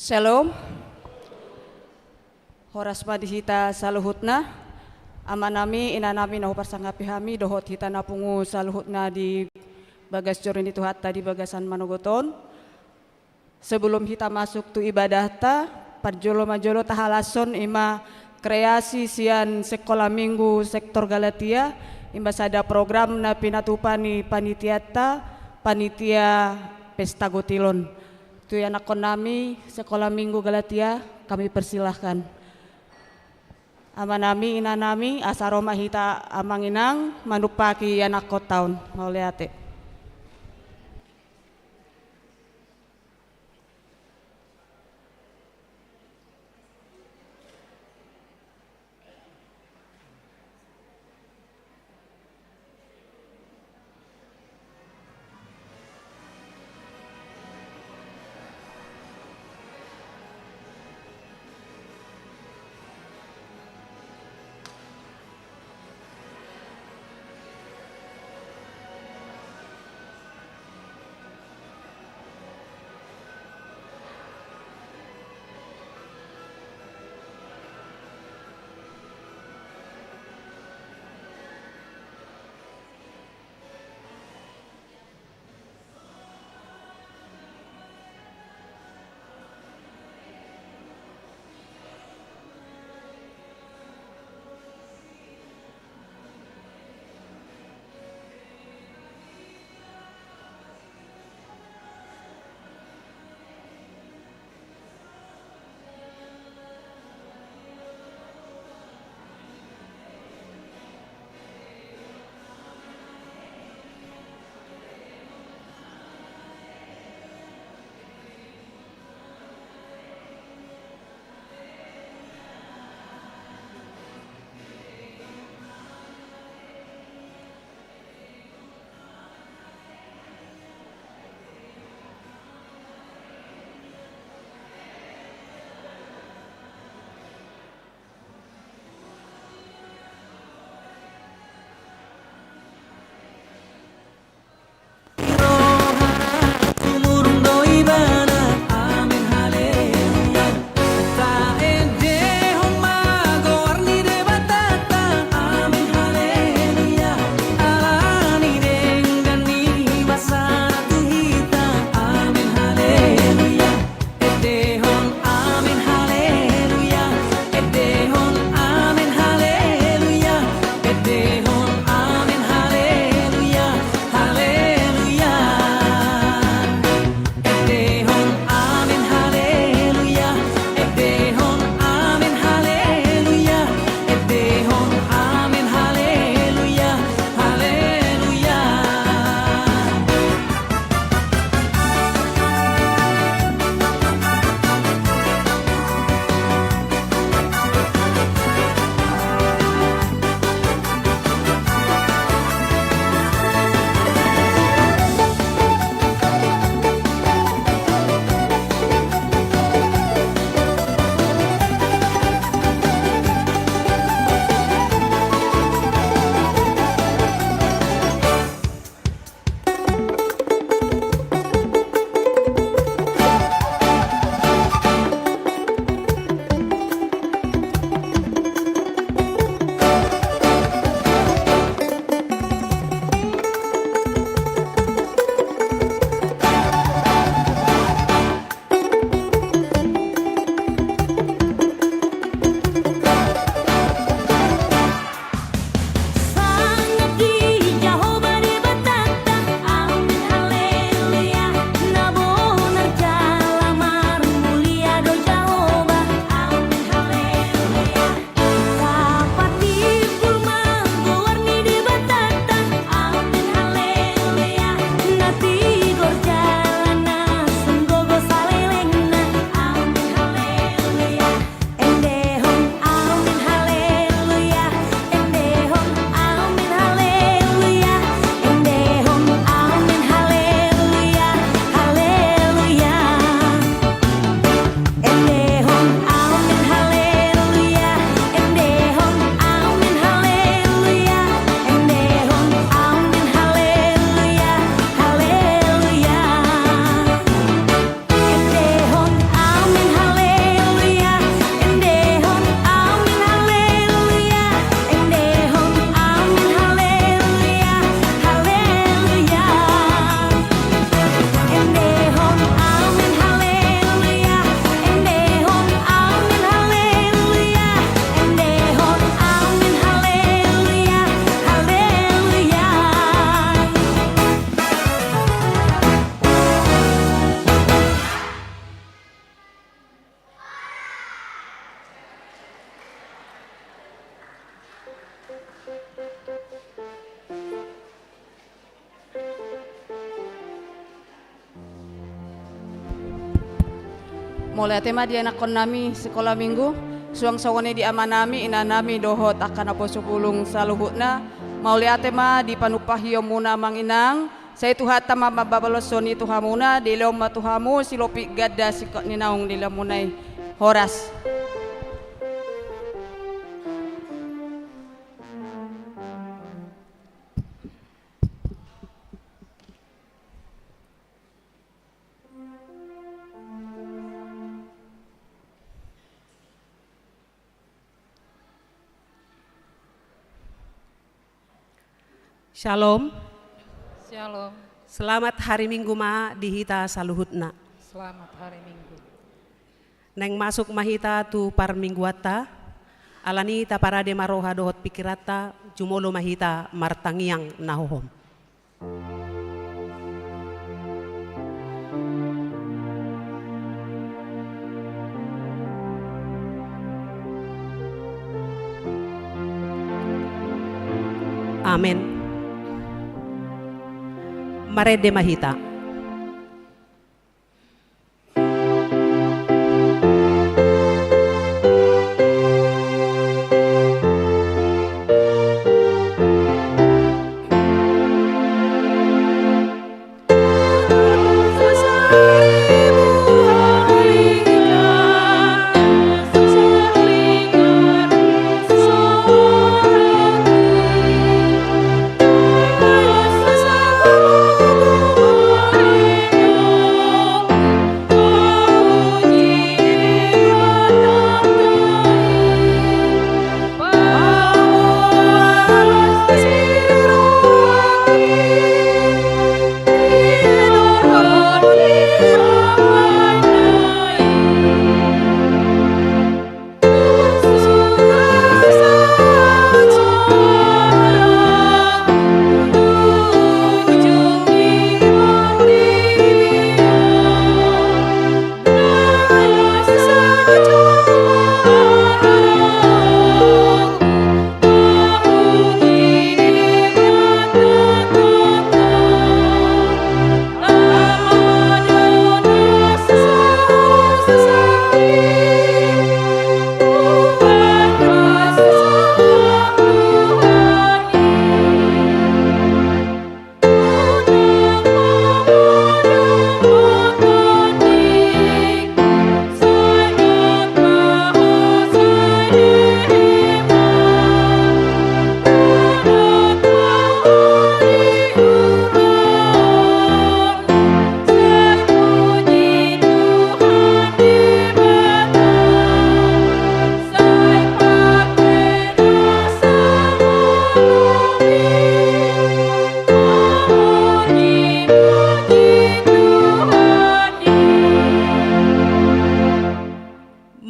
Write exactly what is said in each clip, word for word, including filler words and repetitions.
Shalom. Horas ma di hita saluhutna. Amanami, inanami na huparsangapi hami, dohot hita na pungu saluhutna di bagas joro ni Tuhanta di bagasan manogot on. Sebelum hita masuk tu ibadahta, parjolo ma jolo tahalashon ima kreasi sian Sekolah Minggu Sektor Galatia, ima sada program na pinatupa ni panitianta, panitia Pesta Gotilon. Tu ianakhonnami Sekolah Minggu Galatia, kami persilahkan. Amanami, inanami, asa ro ma hita amang inang manumpahi ianakhonta on. Mauliate. Mauliate ma di anakkonnami sikola minggu, suang songon i di amanami, inanami dohot angka naposobulung saluhutna. Mauliate ma di panumpahion muna amang inang. Sai Tuhanta ma mambaloshon i tu hamuna, dilehon ma tu hamu silopit ganda singkop ni naung nilehonmuna i. Horas. Syalom. Syalom. Selamat hari Minggu ma di hita saluhutna. Selamat hari Minggu. Naeng masuk ma hita tu parmingguanta, alani i taparade ma roha dohot pingkiranta, jumolo ma hita martangiang na hohom. Amen. Marende ma hita.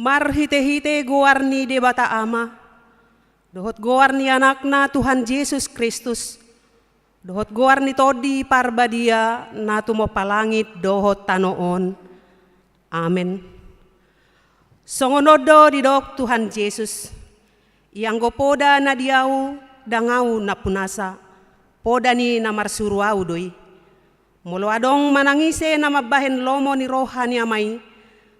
Marhitehite goar ni Debata Ama, dohot goar ni Anakna Tuhan Jesus Kristus, dohot goar ni Tondi Parbadia na tumompa langit dohot tano on. Amen. Songon on do didok Tuhan Jesus: Ianggo poda na di Ahu, ndang Ahu nampunasa, poda ni na marsuru Ahu do i. Molo adong manang ise na mambahen lomo ni roha ni Ama i,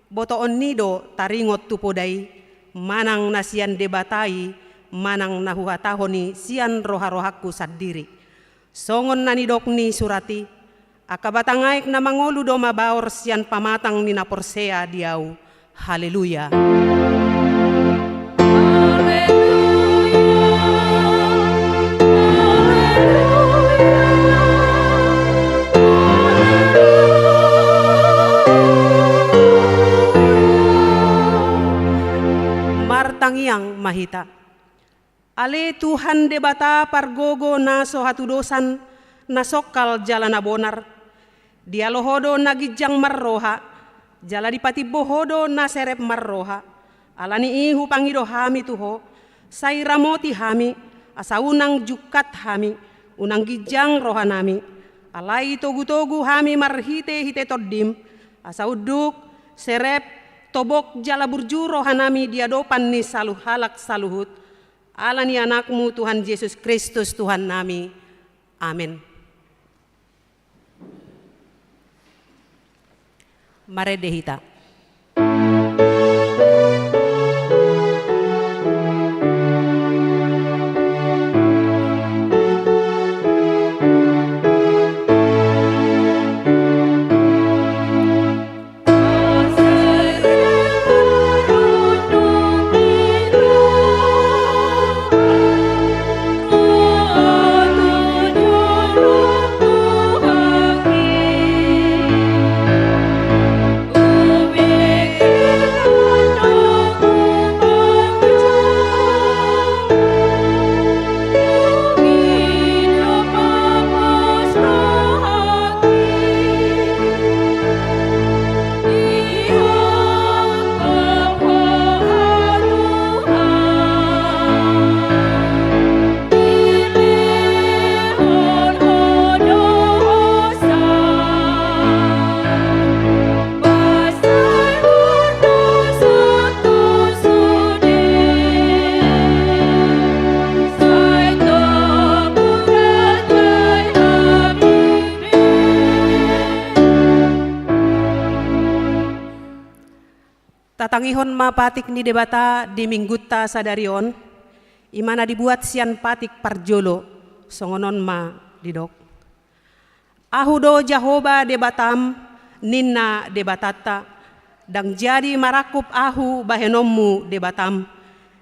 botoonni do taringot tu poda i, manang na sian Debata i, manang na huhatahon i sian roharohangku sandiri. Songon na nidok ni surat i: Angka batang aek na mangolu do mabaor sian pamatang ni na porsea di Ahu. Haleluya. Martangiang ma hita. Ale Tuhan Debata pargogo na so hatudosan, na songkal jala na bonar. Dialo Ho do na ginjang marroha, jala dipatimbo Ho do na serep marroha. Alani i hupangido hami tu Ho, sai ramoti hami, asa unang jungkat hami, unang ginjang rohanami. Alai togutogu hami marhitehite Tondim, asa unduk, serep, tobok jala burju rohanami di adopan ni saluhalak saluhut. Ala ni Anakmu Tuhan Jesus Kristus Tuhannami. Amen. Marende hita. Tatangihon ma patik ni Debata di minggunta sadari on, i ma na dibuat sian patik parjolo, songon on ma didok. Ahu do Jahowa Debatam, ninna Debatanta, ndang jadi marangkup Ahu bahenonmu Debatam.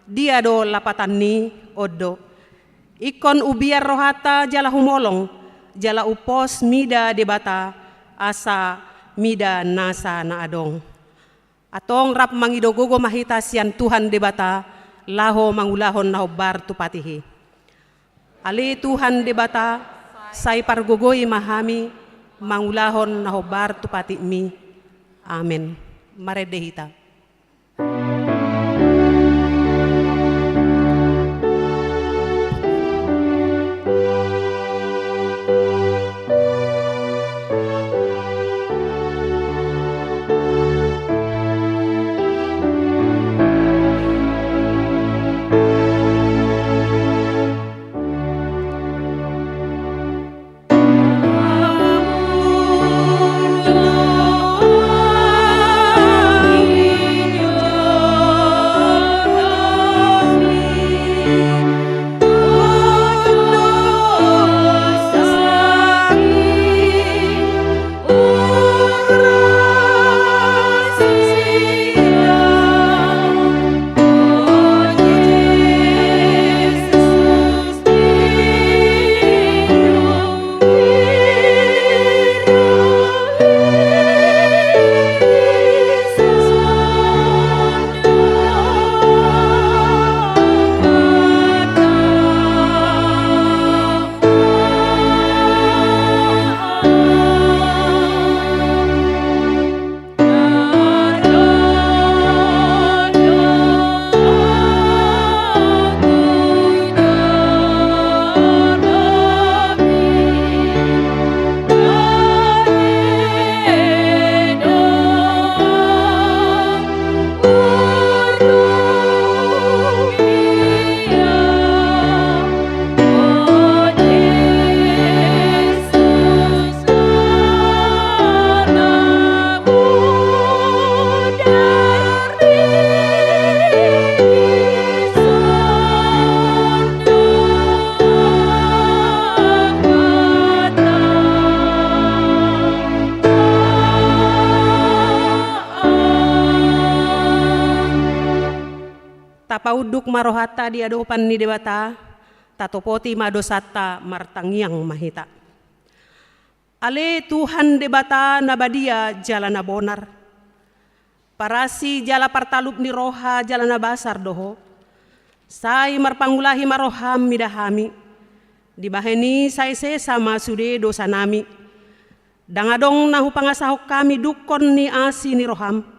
Dia do lapatan ni on do. Ingkon umbiar rohanta jala humolong, jala umpos mida Debata, asa mida nasa na adong. Antong rap mangido gogo ma hita sian Tuhan Debata, laho mangulahon na hombar tu patik i. Ale Tuhan Debata, sai pargogoi ma hami, mangulahon na hombar tu patikmi. Amen. Marende hita. Tapaunduk ma rohanta di adopan ni Debata, tatopoti ma dosanta, martangiang ma hita. Ale Tuhan Debata na badia jala na bonar, parasi jala partalup ni roha jala na basar do Ho. Sai marpangulahi ma roham mida hami. Dibahen i sai sesa ma sude dosanami. Ndang adong na hupangasahon hami dungkon ni asi ni roham.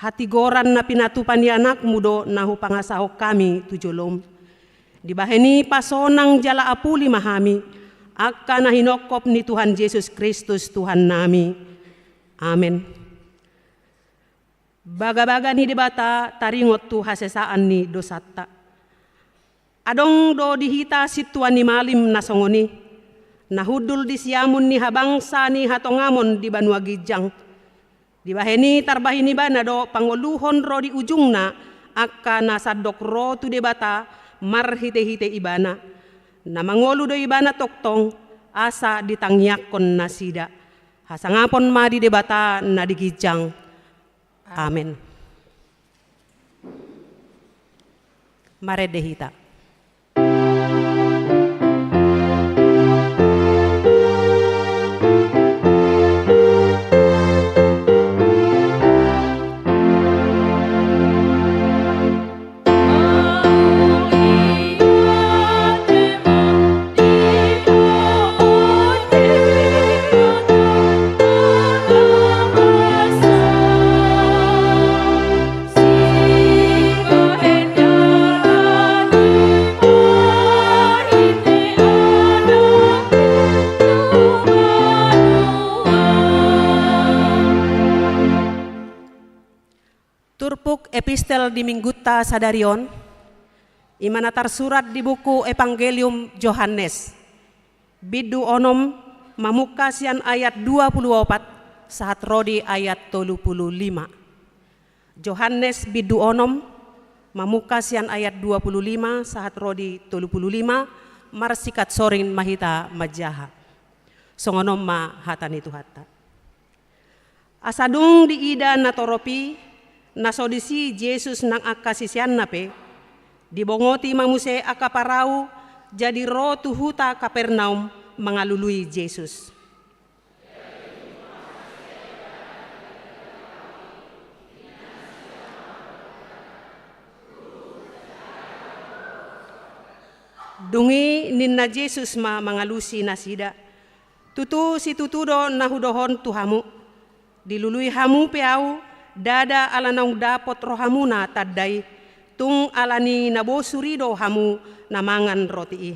Hatigoran na pinatupa ni Anakmu do na hupangasahon hami tu jolom. Dibahen i pasonang jala apuli ma hami, angka na hinophop ni Tuhan Jesus Kristus Tuhannami. Amen. Bagabaga ni Debata taringot tu hasesaan ni dosanta. Adong do di hita sintua ni malim na songon i, na hundul di siamun ni habangsa ni hatongamon di banua ginjang. Dibahen i tarbahen ibana do pangoluhon ro di ujungna angka na sandok ro tu Debata marhitehite ibana. Na mangolu do ibana tongtong asa ditangiangkon nasida. Hasangapon ma di Debata na di ginjang. Amen. Marende hita. Turpuk epistel di minggunta sadari on, i ma na tarsurat di buku Evangelium Johannes, bindu onom, mamungka sian ayat dua pulu opat sahat ro di ayat tolu pulu lima. Johannes bindu onom, mamungka sian ayat dua pulu lima sahat ro di tolu pulu lima, marsingkat soring ma hita manjaha. Songon on ma hata ni Tuhanta. Asa dung diida natorop i, na so disi Jesus nang angka siseanna pe, dibongoti ma muse angka parau, jadi ro tu huta Kapernaum mangalului Jesus. Dung i ninna Jesus ma mangalusi nasida: Tutu situtu do na hudohon tu hamu: Dilului hamu pe Ahu, ndada ala naung dapot rohamuna tanda i, tung ala ni na bosur i do hamu na mangan roti i.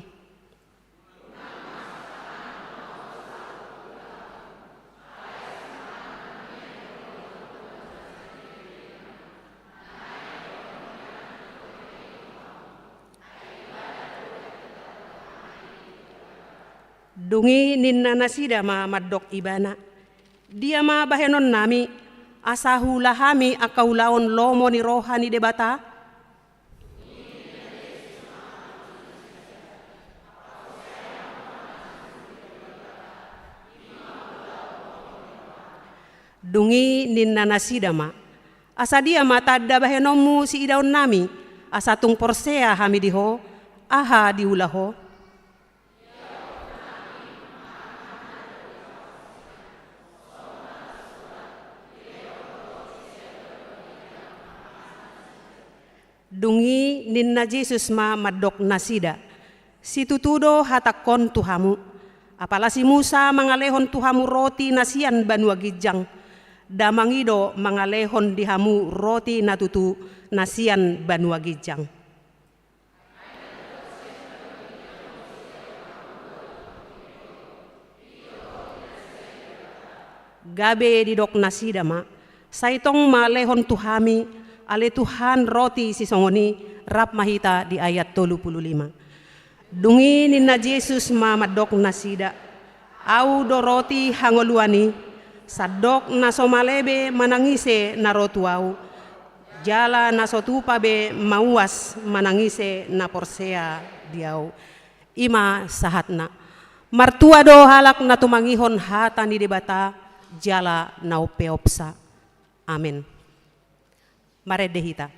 Dung i ninna nasida ma mandok Ibana: Dia ma bahenonnami, asa huula hami angka ulaon lomo ni roha ni Debata? Dung i ninna nasida ma: Asa dia ma tanda bahenonmu siidaonnami, asa tung porsea hami di Ho? Aha diula Ho? Dung i ninna Jesus ma mandok nasida: Situtu do hatangkon tu hamu: Apala si Musa mangalehon tu hamu roti na sian banua ginjang, Damang i do mangalehon di hamu roti na tutu na sian banua ginjang. Gabe didok nasida ma: Sai tong ma lehon tu hami, ale Tuhan, roti sisongon i. Rap ma hita di ayat tolu pulu lima. Dung i ninna Jesus ma mandok nasida: Ahu do roti hangoluan i. Sandok na so male be manang ise na ro tu Ahu, jala na so tupa be mauas manang ise na porsea di Ahu. I ma sahatna. Martua do halak na tumangihon hata ni Debata jala na umpeopsa. Amen. Marende hita.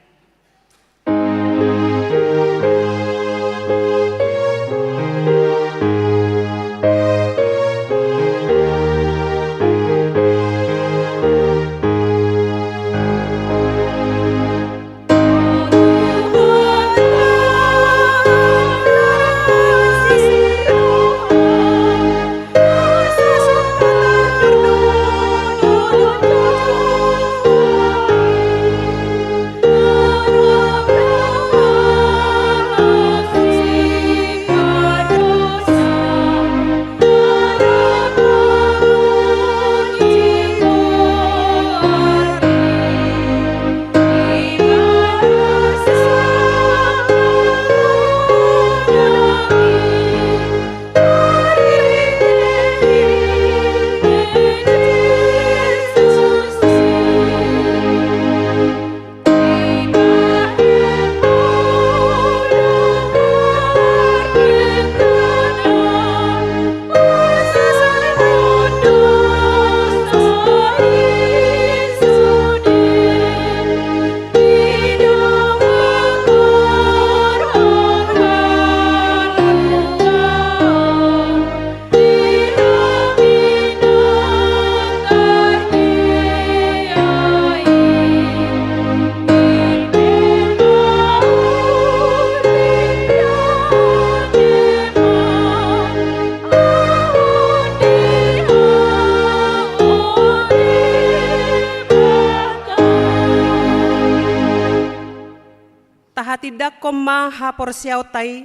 Tindanghon ma haporseaonta i,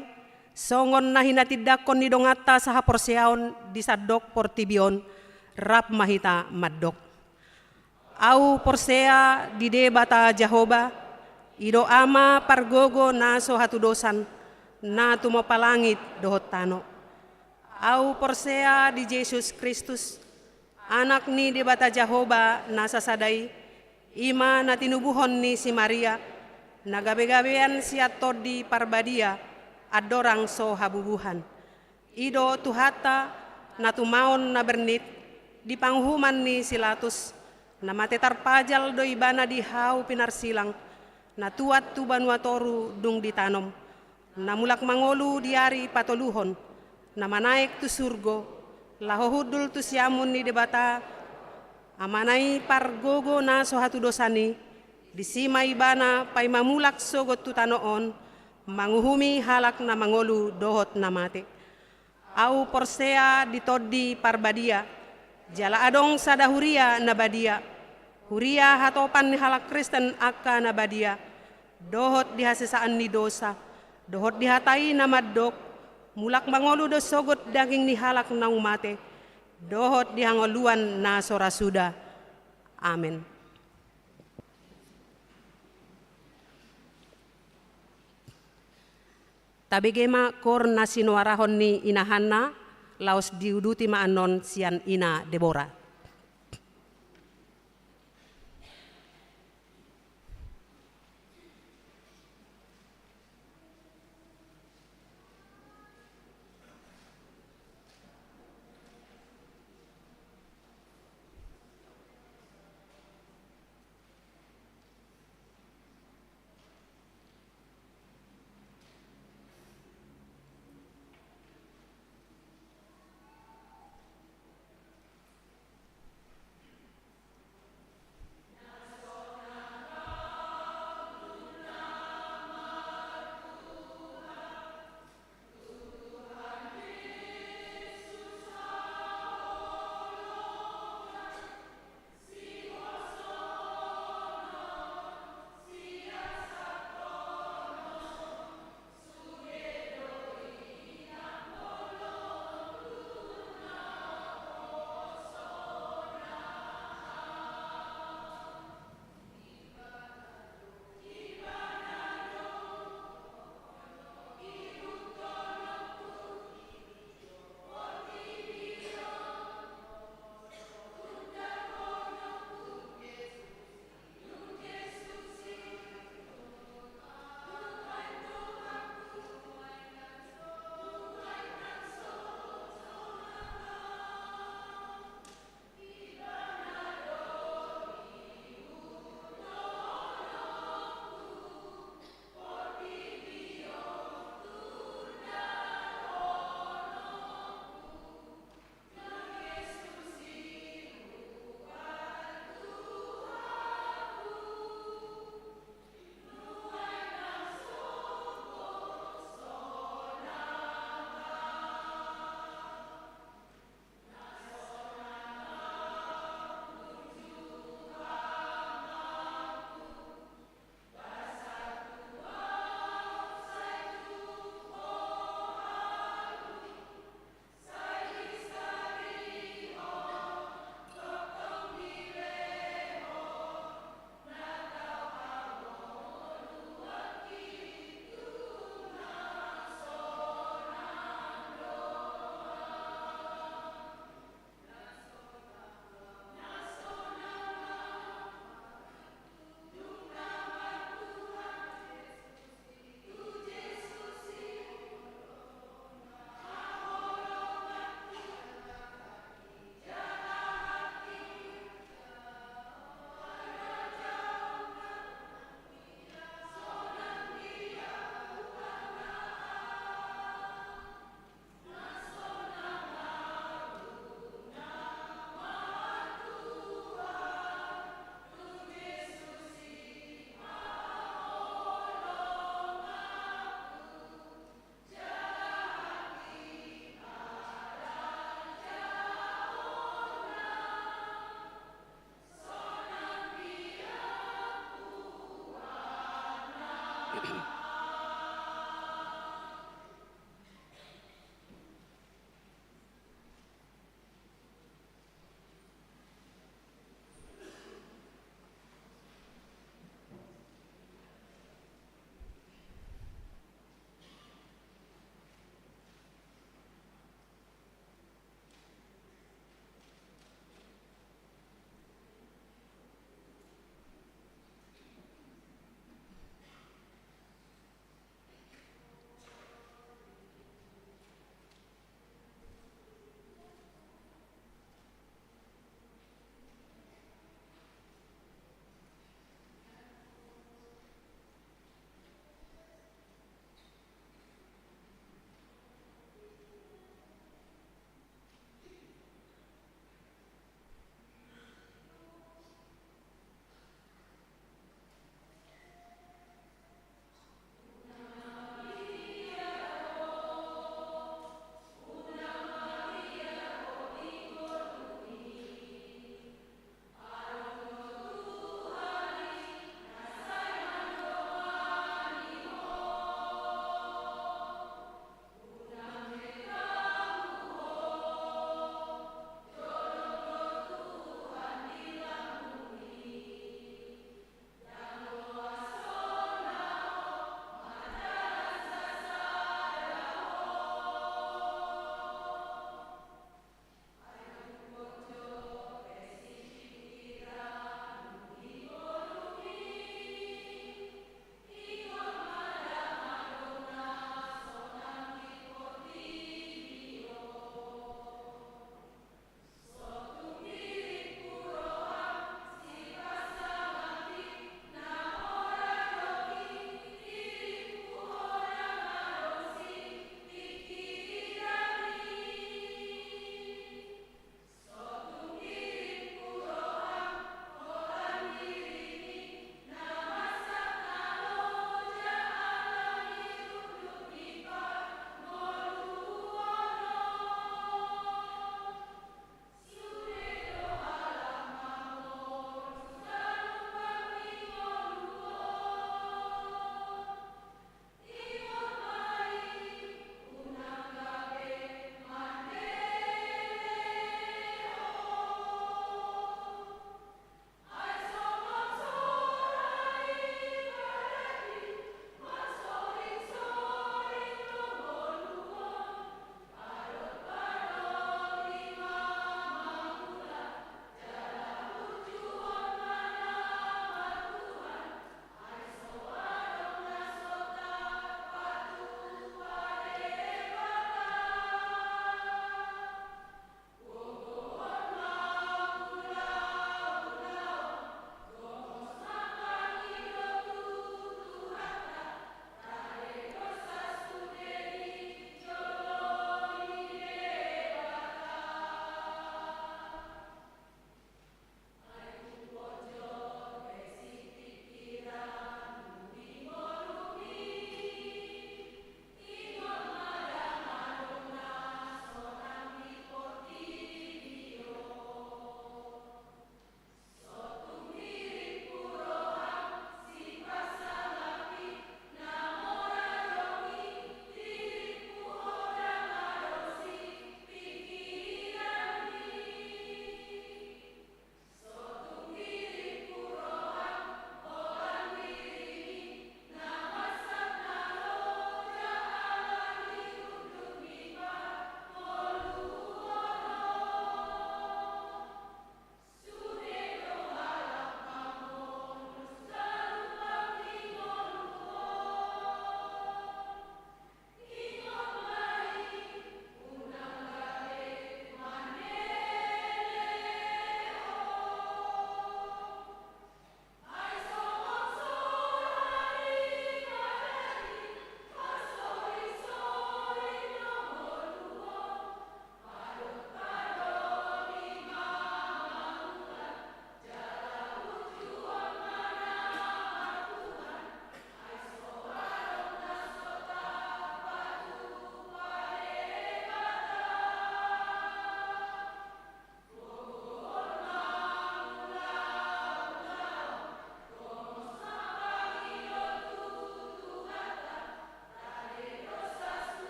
songon na hinatindangkon ni donganta sahaporseaon di sandok portibi on, rap ma hita mandok. Ahu porsea di Debata Jahowa, i do Ama pargogo na so hatudosan, na tumompa langit dohot tano. Ahu porsea di Jesus Kristus, Anak ni Debata Jahowa na sasada i, i ma na tinubuhon ni si Maria, na gabegabean sian Tondi Parbadia, andorang so habubuhan. I do Tuhanta, na tumaon na bernit, di panguhuman ni si Latus, na mate tarpajal do ibana di hau pinarsilang, na tuat tu banua toru dung ditanom, na mulak mangolu di ari patoluhon, na manaek tu surgo, laho hundul tu siamun ni Debata, Amana i pargogo na so hatudosan i, disi ma ibana paima mulak sogot tu tano on, manguhumi halak na mangolu dohot na mate. Ahu porsea di Tondi Parbadia, jala adong sada huria na badia, huria hatopan ni halak Kristen angka na badia, dohot di hasesaan ni dosa, dohot di hata i na mandok, mulak mangolu do sogot daging ni halak naung mate, dohot di hangoluan na so ra suda. Amen. Tabege ma koor na sinoarahon ni ina Hanna, laos diuduti ma annon sian ina Debora.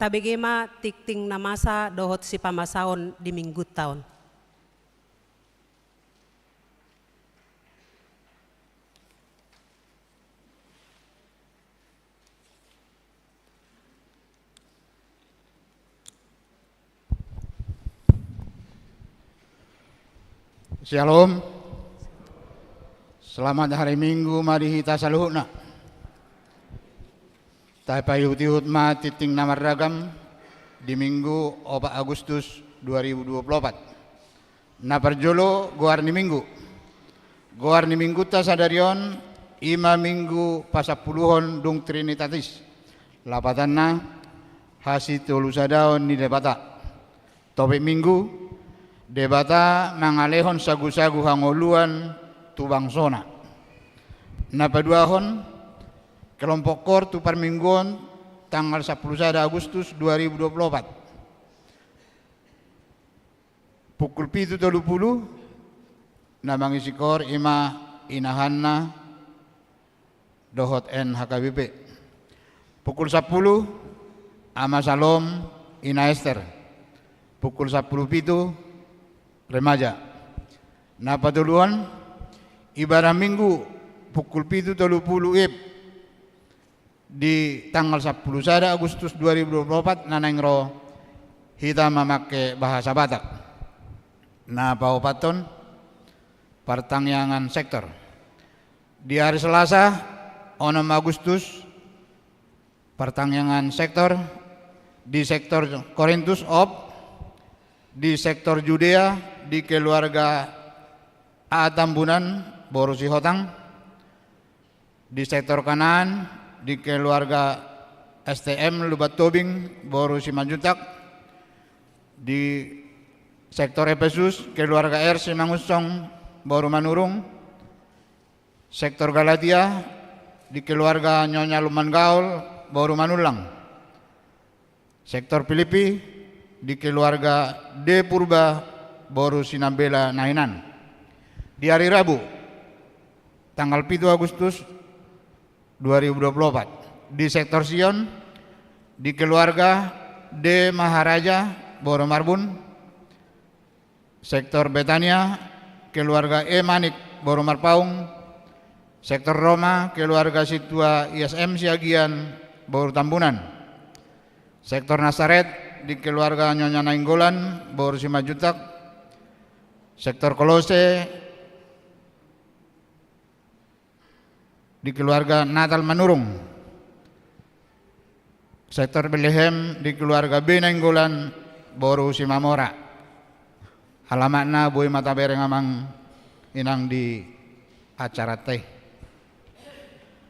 Tabege ma tingting na masa dohot sipamasaon di minggunta on. Syalom. Selamat hari Minggu ma di hita saluhutna. Tapaihut-ihut ma tingting na marragam di Minggu opat Agustus dua ribu dua puluh opat. Na parjolo, goar ni Minggu. Goar ni Minggunta sadari on i ma Minggu pasampuluhon dung Trinitatis. Lapatanna, hasitolusadaon ni Debata. Topik Minggu, Debata mangalehon sagusagu hangoluan tu bangsona. Na paduahon, kelompok koor tu parmingguon tanggal sampulu sada Agustus dua ribu dua puluh opat. Pukul pitu tolu pulu, na mangisi koor i ma Ina Hanna dohot N H K B P. Pukul sampulu, Ama Salom, Ina Ester. Pukul sampulu pitu, remaja. Na patoluhon, ibadah Minggu, pukul pitu tolu pulu I P di tanggal sampulu sada Agustus dua ribu dua puluh opat, na naeng ro hita mamangke bahasa Batak. Na paopathon, partangiangan sektor. Di ari Selasa, onom Agustus, partangiangan sektor, di sektor Korintus, op, di sektor Judea, di keluarga A Tambunan, boru Sihotang, di sektor Kanaan, di keluarga S T M Lumban Tobing, boru Simanjuntak, di sektor Epesus, keluarga R Simangunsong, boru Manurung, sektor Galatia, di keluarga Nyonya Lumban Gaol, boru Manullang. Sektor Pilippi, di keluarga D Purba, boru Sinambela na hinan. Di ari Rabu, tanggal pitu Agustus dua ribu dua puluh opat, di sektor Sion, di keluarga D Maharaja, boru Marbun. Sektor Betania, keluarga E Manik, boru Marpaung. Sektor Roma, keluarga Sintua I S M Siagian, boru Tambunan. Sektor Nasaret, di keluarga Nyonya Nainggolan, boru Simanjuntak. Sektor Kolose, di keluarga Natal Manurung. Sektor Betlehem, di keluarga B Nainggolan, boru Simamora. Alamatna boi ma tabereng, amang inang, di acaranta i.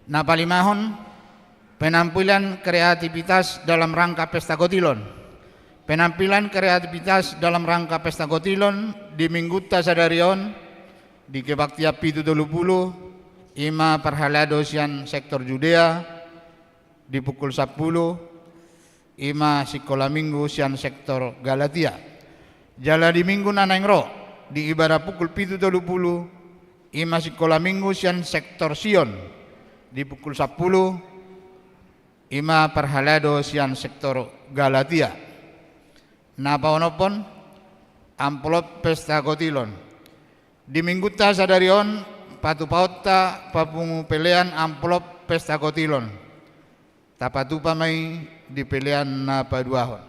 Na palimahon, penampilan kreativitas dalam rangka Pesta Kotilon. Penampilan kreativitas dalam rangka Pesta Kotilon di Minggunta sadari on, di kebaktian pitu tolu pulu, i ma parhalado sian sektor Judea, di pukul sampulu, i ma sikola Minggu sian sektor Galatia. Jala di Minggu na naeng ro, di ibadah pukul pitu tolu pulu, i ma sikola Minggu sian sektor Sion, di pukul sampulu, i ma parhalado sian sektor Galatia. Na paonomhon, amplop Pesta Kotilon. Di Minggunta sadari on, patupaonta papungu pelean amplop Pesta Kotilon. Tapatupa ma i di pelean na paduahon.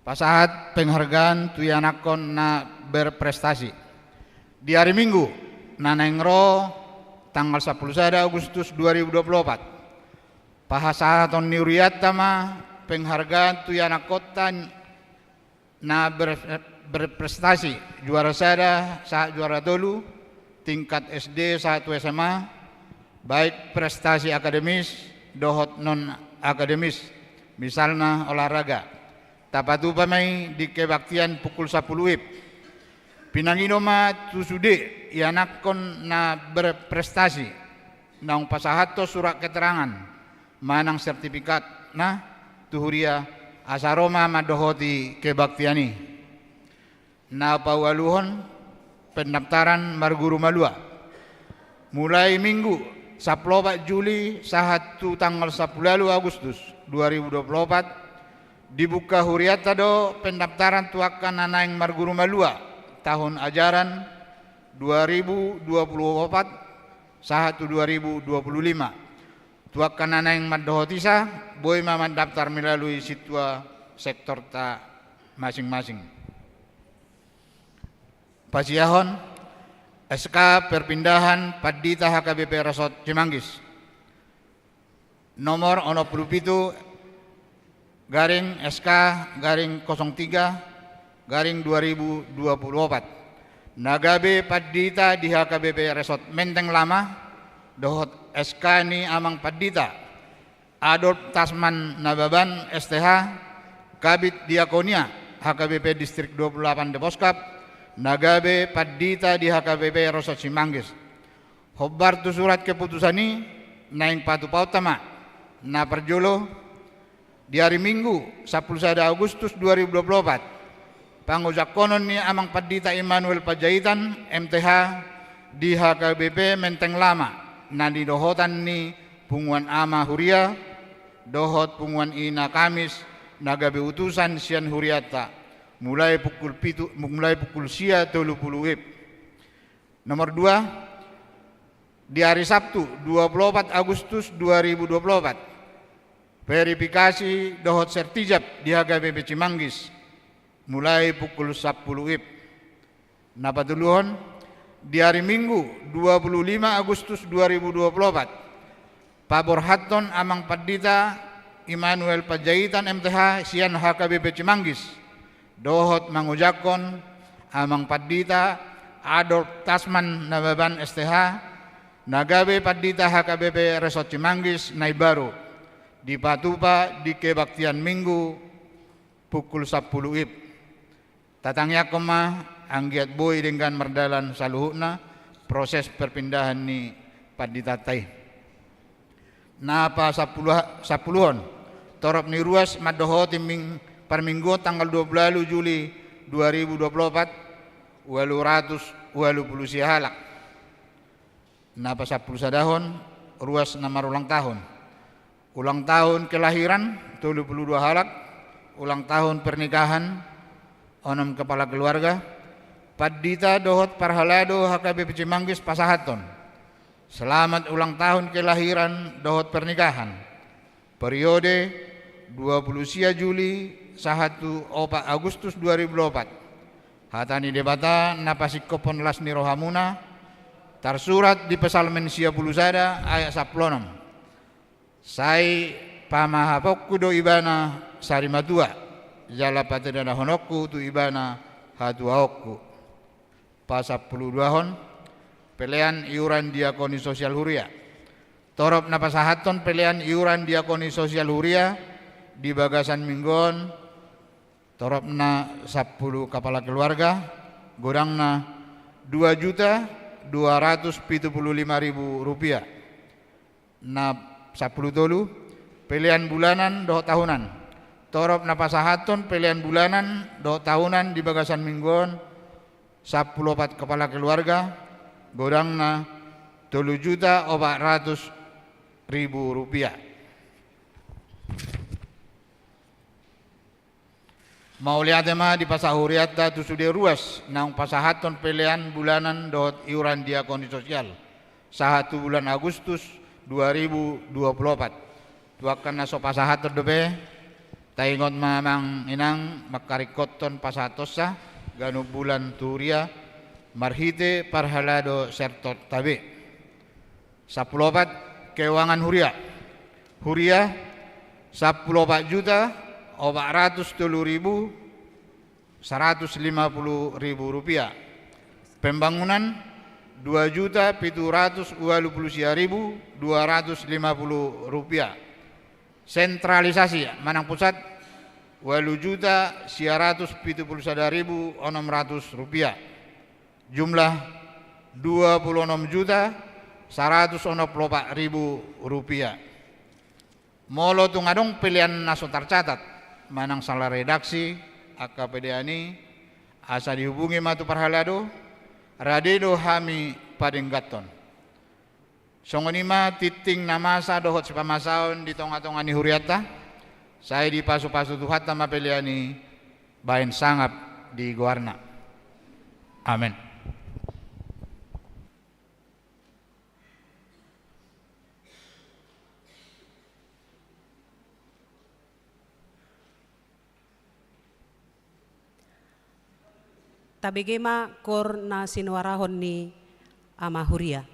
Pasahat penghargaan tu ianakhon na berprestasi. Di ari Minggu na naeng ro, tanggal sampulu sada Agustus dua ribu dua puluh opat, pasahaton ni hurianta ma penghargaan tu ianakhonta na ber-, berprestasi, juara sada sahat juara tolu, tingkat S D sahat tu S M A, baik prestasi akademis dohot non akademis, misalna olahraga. Tapatupa ma i di kebaktian pukul sampulu I P. Pinangido ma tu sude ianakhon na berprestasi, naung pasahathon surat keterangan manang sertifikatna tu huria, asa ro ma mandohoti kebaktian i. Na paualuhon, pendaftaran marguru malua. Mulai Minggu Sampulu opat Juli sahat tu tanggal sampulu ualu Agustus dua ribu dua pulu opat, dibuka hurianta do pendaftaran tu angka na naeng marguru malua tahun ajaran dua ribu dua pulu opat sahat tu dua ribu dua pulu lima. Tu angka na naeng mandohot isa, boi ma mandaftar melalui sintua sektorta masing-masing. Pasiahon S K perpindahan pandita H K B P Resort Cimanggis. Nomor onom pulu pitu garing S K garing kosong tiga garing dua ribu dua pulu opat. Na gabe pandita di H K B P Resort Menteng Lama, dohot S K ni amang pandita Adolf Tasman Nababan, S T H, Kabid Diakonia, H K B P Distrik dua puluh delapan Deposkap, na gabe pandita di H K B P Resort Cimanggis. Hombar tu surat keputusan i, naeng patupaonta ma. Na parjolo, di ari Minggu, sampulu sada Agustus dua ribu dua pulu opat, pangojangkonon ni amang pandita Immanuel Panjaitan, M T H, di H K B P Menteng Lama, na nidohotan ni punguan ama huria dohot punguan ina Kamis, na gabe utusan sian hurianta, mulai pukul pitu, mulai pukul sia tolu pulu WIB. Nomor dua, di ari Sabtu, dua pulu opat Agustus dua ribu dua pulu opat, verifikasi dohot sertijab di H K B P Cimanggis, mulai pukul sampulu WIB. Na patoluhon, di ari Minggu, dua pulu lima Agustus dua ribu dua pulu opat, paborhathon amang pandita Immanuel Panjaitan, M T H, sian H K B P Cimanggis, dohot mangojangkon amang pandita Adolf Tasman Nababan, S T H, na gabe pandita H K B P Resort Cimanggis na imbaru, dipatupa di kebaktian Minggu pukul sampulu WIB. Tatangiangkon ma, anggiat boi denggan mardalan saluhutna proses perpindahan ni panditanta i. Na pasampulu-, sampuluhon, torop ni ruas mandohoti ming-, parmingguon tanggal dua pulu ualu Juli dua ribu dua pulu opat, ualu ratus ualu pulu sia halak. Na pasampulu sadahon, ruas na marulang tahun. Ulang tahun kelahiran, tolu pulu dua halak. Ulang tahun pernikahan, onom kepala keluarga. Pandita dohot parhalado H K B P Cimanggis pasahathon selamat ulang tahun kelahiran dohot pernikahan. Periode dua pulu sia Juli sahat tu opat Agustus dua ribu dua pulu opat. Hata ni Debata na pasingkophon las ni rohamuna, tarsurat di Psalmen sia pulu sada ayat sampulu onom. Sai pamahaphonku do ibana sari matua, jala patandahononku tu ibana hatuaonku. Pasampulu duahon, pelean iuran diakoni sosial huria. Torop na pasahathon pelean iuran diakoni sosial huria di bagasan minggu on, toropna sampulu kapala keluarga, godangna dua juta dua ratus pitu pulu lima ribu rupiah. Na sampulu tolu, pelean bulanan dohot tahunan. Torop na pasahathon pelean bulanan dohot tahunan di bagasan minggu on, sampulu opat kapala keluarga, godangna tolu juta opat ratus ribu rupiah. Mauliate ma di pasahat hurianta tu sude ruas naung pasahathon pelean bulanan dohot iuran diakoni sosial sahat tu bulan Agustus dua ribu dua pulu opat. Tu angka na so pasahathon dope, taingot ma amang inang mangkaringkothon pasahathonsa ganup bulan tu huria marhite parhalado sektorta be. Sampulu opat, keuangan huria. Huria, sampulu opat juta opat ratus tolu ribu saratus lima pulu ribu rupiah. Pembangunan, dua juta pitu ratus ualu pulu sia ribu dua ratus lima pulu rupiah. Sentralisasi manang pusat, ualu juta sia ratus pitu pulu sada ribu onom ratus rupiah. Jumlah, dua pulu onom juta saratus onom pulu opat ribu rupiah. Molo tung adong pelean na so tarcatat manang sala redaksi angka pelean i, asa dihubungi ma tu parhalado, rade do hami padengganhon. Songon i ma tingting na masa dohot sipamasaon di tonga-tonga ni hurianta, sai dipasupasu Tuhanta ma pelean i baen sangap di goarna. Amen. Tabege ma koor na sinuarahon ni ama huria.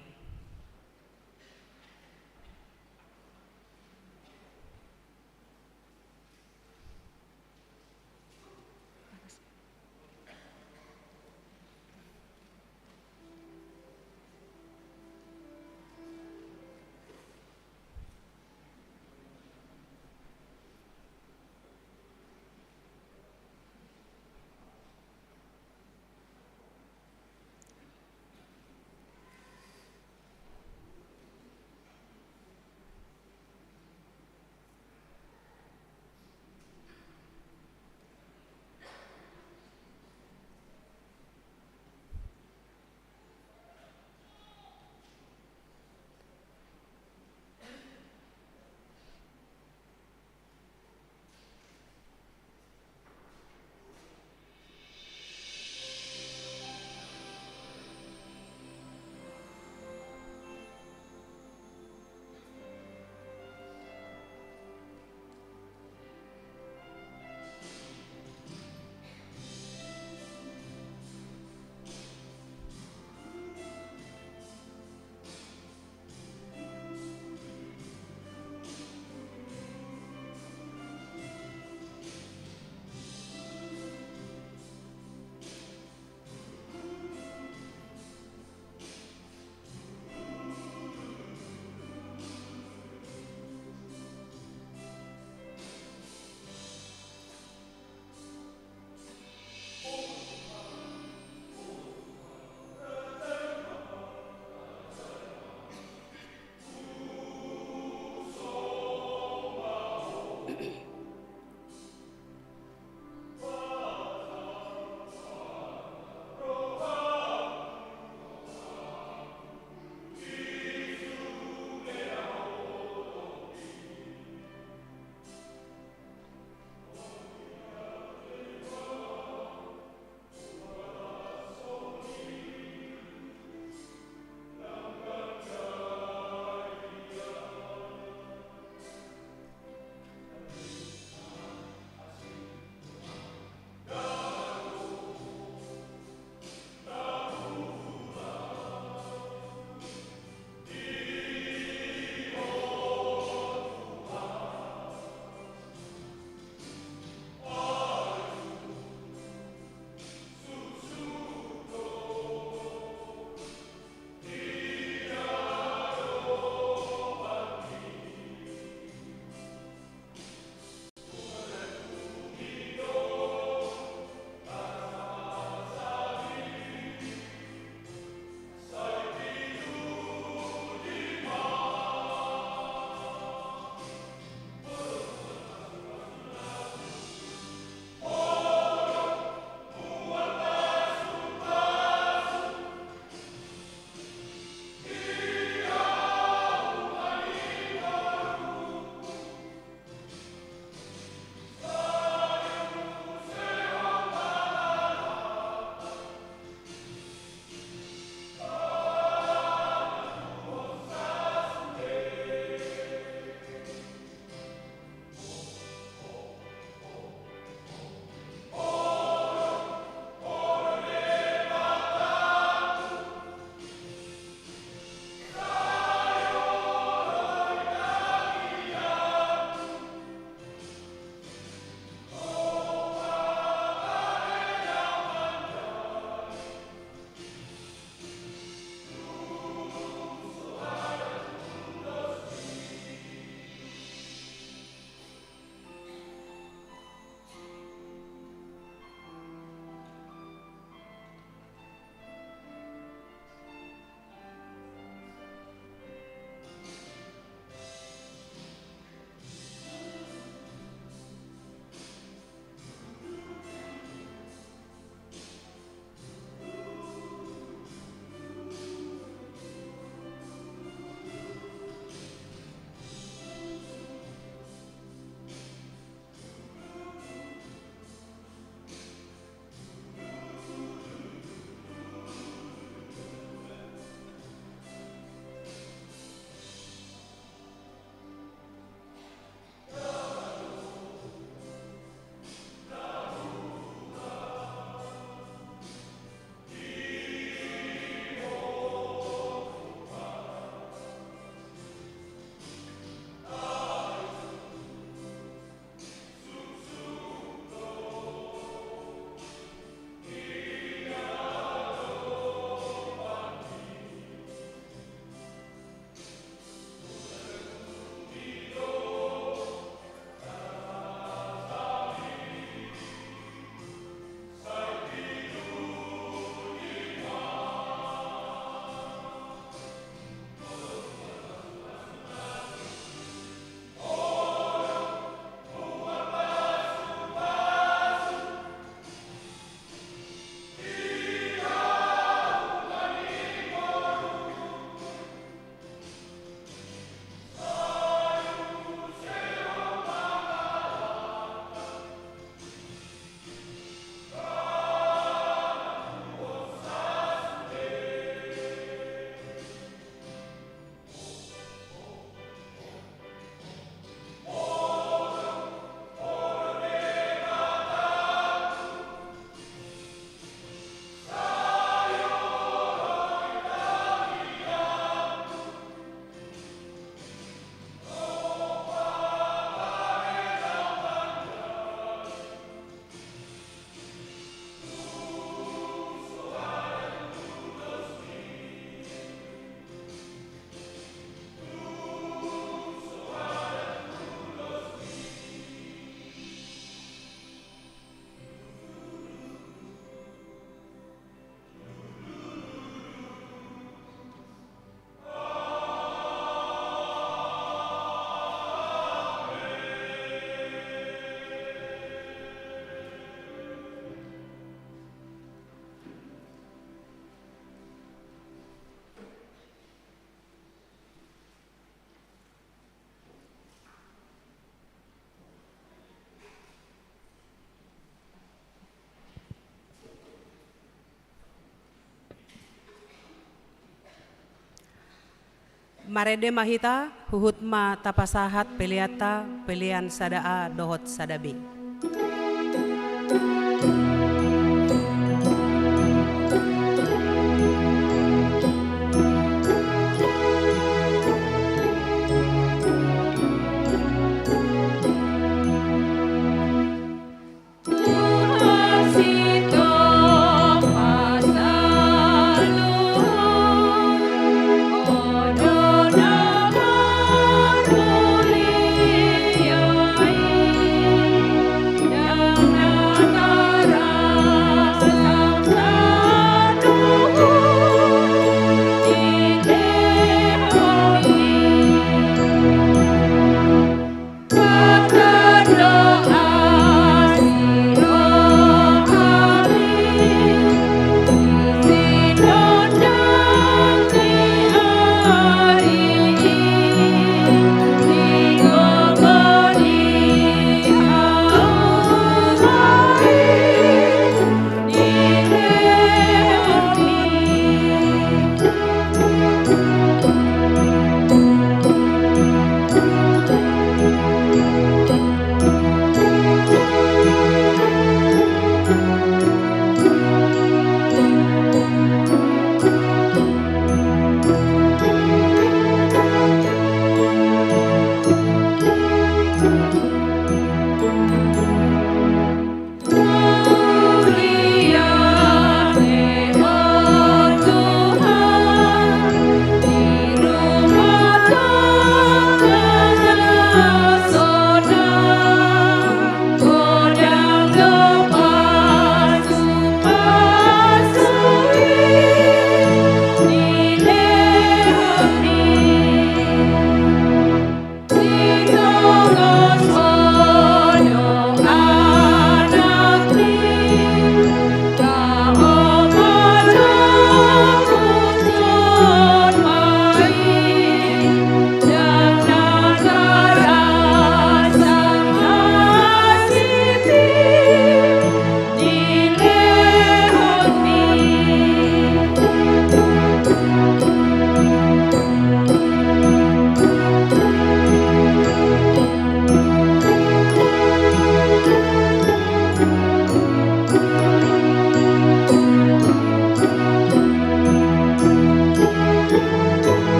Marende ma hita, huhut ma tapasahat peleanta, pelean sada A dohot sada B.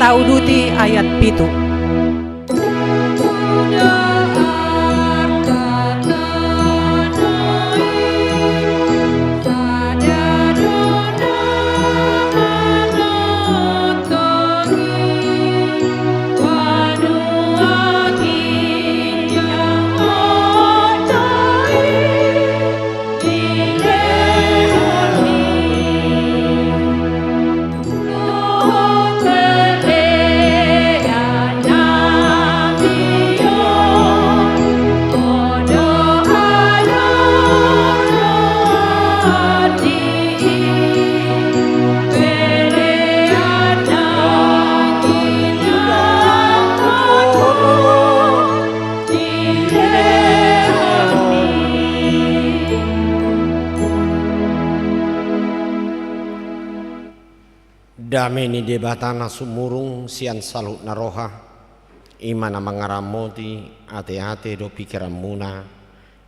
Tauduti ayat pitu. Dame ni Debata na sumurung sian saluhutna roha, i ma na mangaramoti ateate dohot pingkiranmuna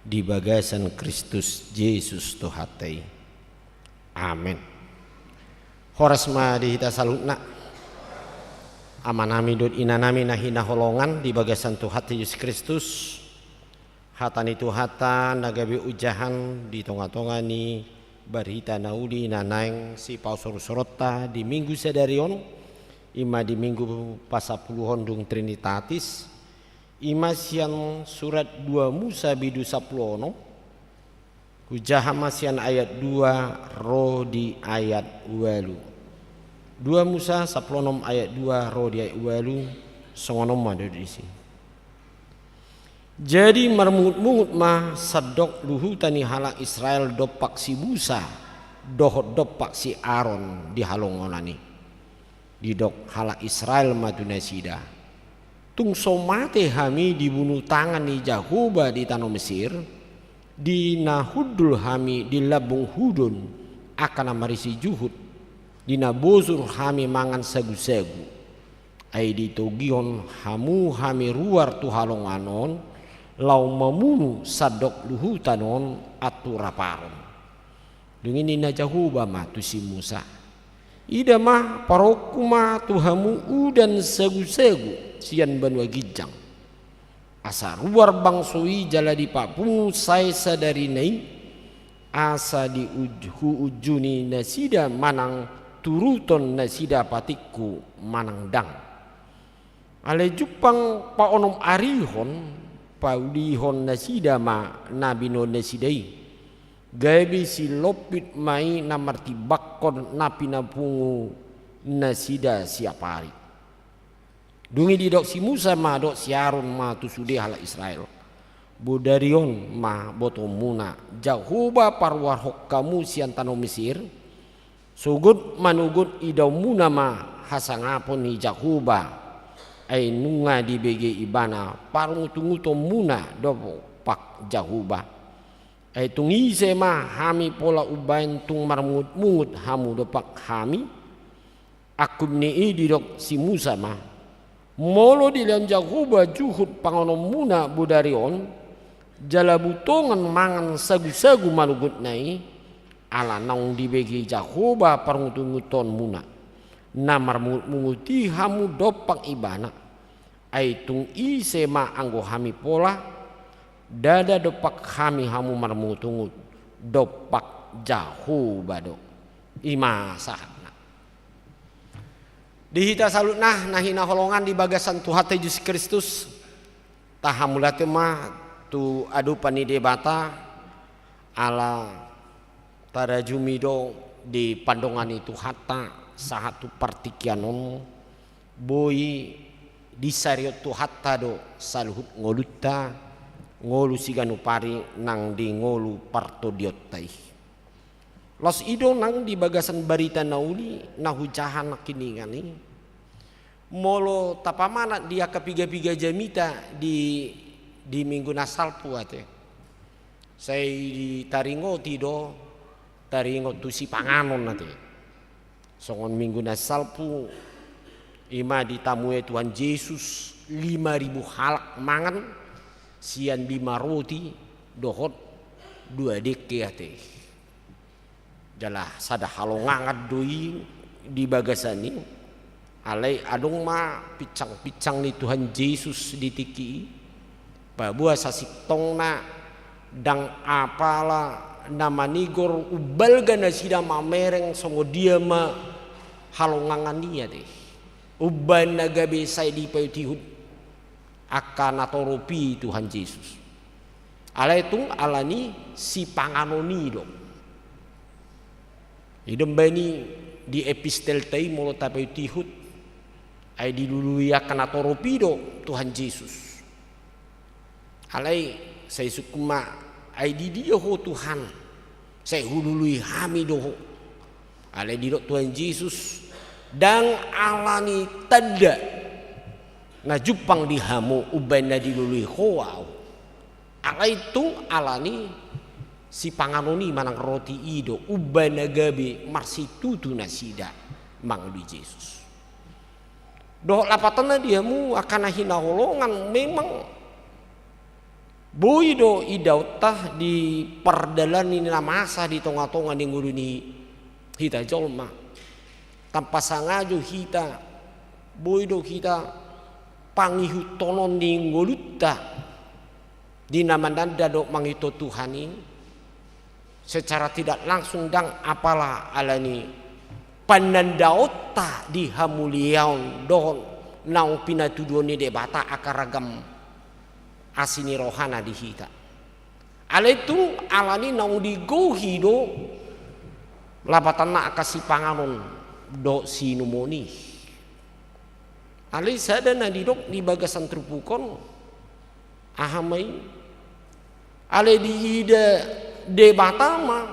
di bagasan Kristus Jesus Tuhanta i. Amen. Horas ma di hita saluhutna, amanami dohot inanami na hinaholongan di bagasan Tuhanta Jesus Kristus. Hata ni Tuhanta na gabe ojahan di tonga-tonga ni barita na uli na naeng sipaosorsoronta di minggu sadari on, i ma di minggu pasampuluhon dung Trinitatis, i ma sian surat dua Musa bindu sampulu onom, hujaha ma sian ayat dua ro di ayat ualu. Dua Musa sampulu onom ayat dua ro di ayat ualu, songon on ma do disi. Jadi marmungut-mungut ma sandok luhuta ni halak Israel dompak si Musa dohot dompak si Aron di halongonan i. Didok halak Israel ma tu nasida: Tung so mate hami dibunu tangan ni Jahowa di tano Mesir, di na hundul hami di lambung hudon angka na marisi juhut, di na bosur hami mangan sagu-sagu. Ai ditogihon hamu hami ruar tu halongan on, laho mamunu sandok luhutan on antusi raparon. Dung i ninna Jahowa ma tu si Musa: Ida ma, paroonku ma tu hamu udan sagu-sagu sian banua ginjang, asa ruar bangso i jala dipapungu sae sadarina i, asa diuj-, huunjuni nasida manang turuton nasida patikku manang ndang. Alai jumpang paonom arihon, paulihon nasida ma na binoan nasida i, gabe silompit ma i na martimbangkon na pinapungu nasida siap ari. Dung i didok si Musa ma dohot si Aron ma tu sude halak Israel: Bodari on ma botoonmuna, Jahowa paruarhon hamu sian tano Mesir, sogot manogot idaonmuna ma hasangapon ni Jahowa, ai nunga dibege Ibana parungutungutonmuna dompak Jahowa. Ai tung ise ma hami pola umbahen tung marmungut-mungut hamu dompak hami? Angkup ni i didok si Musa ma: Molo dilehon Jahowa juhut panganonmuna bodari on, jala butongan mangan sagu-sagu manogotna i, ala naung dibege Jahowa parungutungutonmuna, na marmungut-mungut i hamu dompak Ibana. Ai tung ise ma anggo hami pola? Ndada dompak hami hamu marmungut-mungut, dompak Jahowa do. I ma sahatna. Di hita saluhutna na hinaholongan di bagasan Tuhanta Jesus Kristus, tahamauliate ma tu adopan ni Debata, ala tarajumi do di pandongan ni Tuhanta sahat tu partingkian on, boi disarihon Tuhanta do saluhut ngolunta, ngolu siganup ari nang di ngolu partondionta i. Laos i do nang di bagasan barita na uli na hujaha nangkiningan i. Molo tapamanat di angka piga-piga jamita di, di minggu na salpu ate, sai taringoti do, taringot tu sipanganon ate. Songon minggu na salpu, i ma ditamue Tuhan Jesus lima ribu halak mangan sian lima roti dohot dua dengke ate. Jala sada halongangan do i di bagasan i. Alai adong ma pinsang-pinsang ni Tuhan Jesus di tingki i, paboa sasintongna ndang apala na manigor umbalga nasida mamereng songon dia ma halongangan i ate, umbahen na gabe sai dipaihut-ihut angka natorop i Tuhan Jesus. Alai tung ala ni sipanganon i do. I do umbahen i di epistelta i molo tapaihut-ihut, ai dilului angka natorop i do Tuhan Jesus. Alai sai sungkun ma, ai di dia ho Tuhan? Sai hulului hami do ho. Alai didok Tuhan Jesus, ndang ala ni tanda na jumpang di hamu umbahen na dilului ho ahu. Alai tung ala ni sipanganon i manang roti i do umbahen na gabe marsitutu nasida mangolu Jesus. Dohot lapatanna di hamu angka na hinaholongan, memang boi do idaonta di pardalanan ni na masa di tonga-tonga ni ngolu ni hita jolma. Tanpa sangajo hita, boi do hita pangihuthon ni ngolunta Di na mananda dohot mangihuthon Tuhan i, secara tidak langsung ndang apala alani panandaonta di hamuliaon dohot naung pinatuduhon ni Debata angka ragam asi ni rohana di hita. Alai tung alani naung digohi do lapatanna angka sipanganon dohot siinumon i. Alai sada na didok di bagasan turpuk on, aha ma i? Alai diida Debata ma,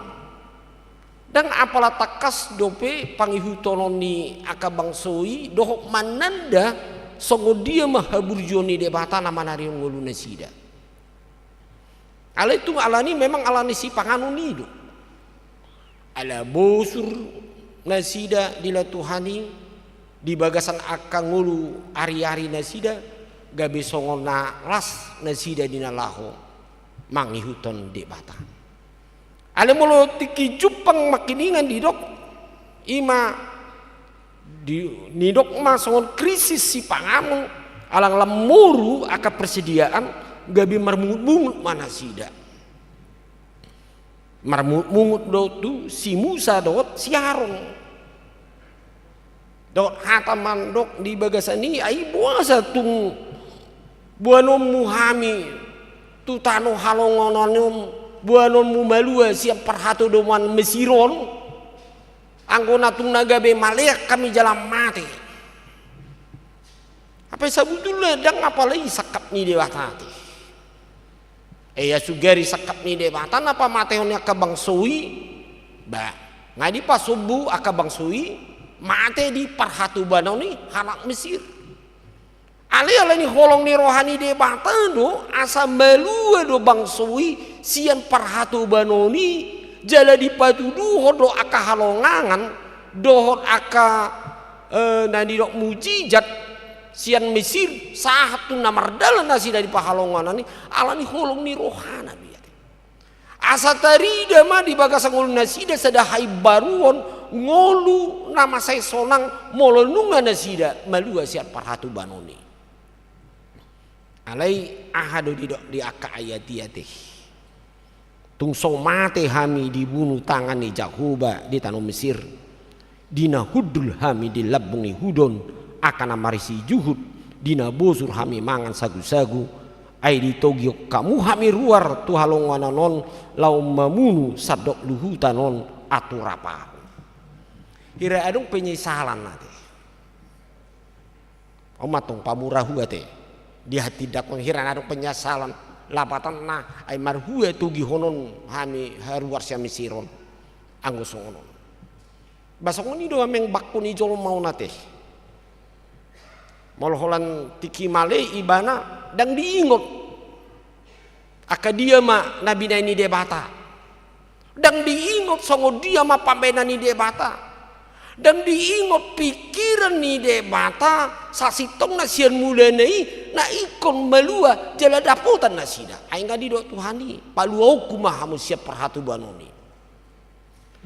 ndang apala tangkas dope pangihuthononna angka bangso i dohot mananda songon dia ma haburjuon ni Debata na manarihon ngolu nasida. Alai tung alani memang alani sipanganon i do. Ala bosur nasida di laho Tuhan i, di bagasan angka ngolu ari-ari nasida, gabe songon na las nasida di na laho mangihuthon Debata. Alai molo tingki jumpang mangkiningan didok, i ma di, nidok ma songon krisis sipanganon, alang lam moru angka persediaan, gabe marmungut-mungut ma nasida. Marmungut-mungut do tu si Musa dohot si Aron. Dohot hata mandok di bagasan i, ai boasa tung boanonmu hami tu tano halongonan on, boanonmu malua sian parhatobanon Mesir on, anggo na tung na gabe malean hami jala mate. Hape sabutulna ndang apala i sangkap ni Debata ate. Ia sugari sangkap ni Debata na pamatehon ni angka bangso i, ba, nga dipasombu angka bangso i mate di parhatobanon ni halak Mesir. Alai alani holong ni roha ni Debata do asa malua do bangso i sian parhatobanon i, jala dipatuduhon do angka halongangan dohot angka, eh, na nidok mujizat sian Mesir, sahat tu na mardalan nasida di parhalonganan i, alani holong ni rohana do i ate. Asa tarida ma di bagasan ngolu nasida sada haimbaruon ngolu na mansai sonang molo nunga nasida malua sian parhatobanon i. Alai aha do didok di angka ayat i ate? Tung so mate hami dibunu tangan ni Jahowa di tano Mesir, di na hundul hami di lambung ni hudon, angka na marisi juhut, di na bosur hami mangan sagu-sagu, ai ditogihon hamu hami ruar tu halongonan on laho mamunu sandok luhutan on aturap ahu. Hira adong penyesalan ate. On ma tong pamura hua ate. Di hatindangkon hira na adong penyesalan. Lapatanna ai marhua togihonon hami haruar sian Mesir on. Anggo songon on. Ba songon i do amang bangko ni jolma on ate. Molo holan tingki male ibana ndang diingot. Angka dia ma na binahen ni Debata. Ndang diingot songon dia ma pambahenan ni Debata. Ndang diingot pikiran ni Debata, sasintongna sian mulana i, na ingkon malua jala dapotan nasida. Ai nga didok Tuhan i, paluahonku ma hamu sian parhatobanon i.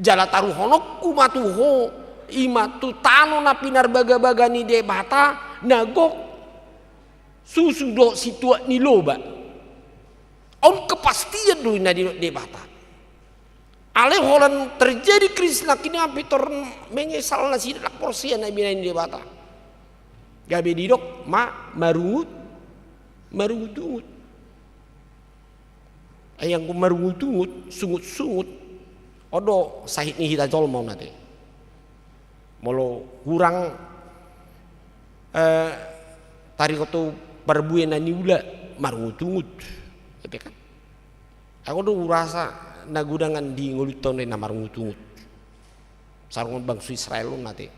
Jala taruhononku ma tu ho, i ma tu tano na pinarbagabaga ni Debata, na gok susu dohot situak ni loba. On kepastian do i na didok Debata. Alai holan terjadi krisis nangkin i, pintor menyesal nasida, ndang porsea na binahen ni Debata. Gabe didok ma marungut, marungutungut. Ai anggo marungutungut, sungut-sungut, on do sahit ni hita jolma on ate. Molo hurang, eh, taringot tu parbue na niula, marungutungut. Ate kan? Anggo do hurasa na godangan di ngolunta on na marungutungut. Sarongon bangso Israel on ate.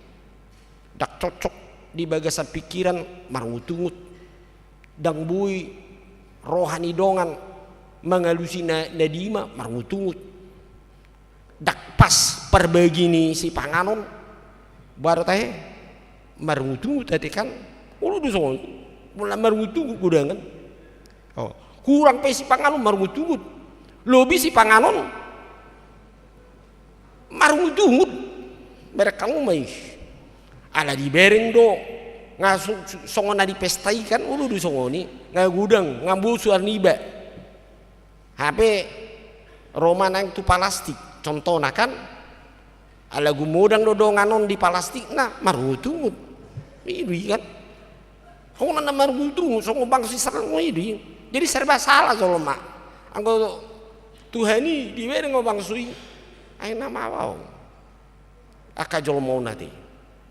Ndang cocok di bagasan pikiran, marungutungut. Ndang boi roha ni dongan mangalusi na, na dima, marungutungut. Ndang pas parbagi ni sipanganon, baru tahe marungutungut ate kan. Olo do songon i, molo marungutungut godangan. Oh, hurang pe sipanganon marungutungut. Lobi sipanganon marungutungut. Bereng hamu ma i. Ala dibereng do. Nga so-, so-, songon na di pesta i kan, olo do songon i. Nga godang, nga bosur niba. Hape ro ma naeng tu palastik, contohna kan, ala gumodang do dongan on di palastikna, marungutungut. I do i kan. Songon na marungutungut, songon bangso i sanga i do i. Jadi serba salah jolma. Anggo Tuhan i dibereng o bangso i, ai na mabaon. Angka jolma on ate.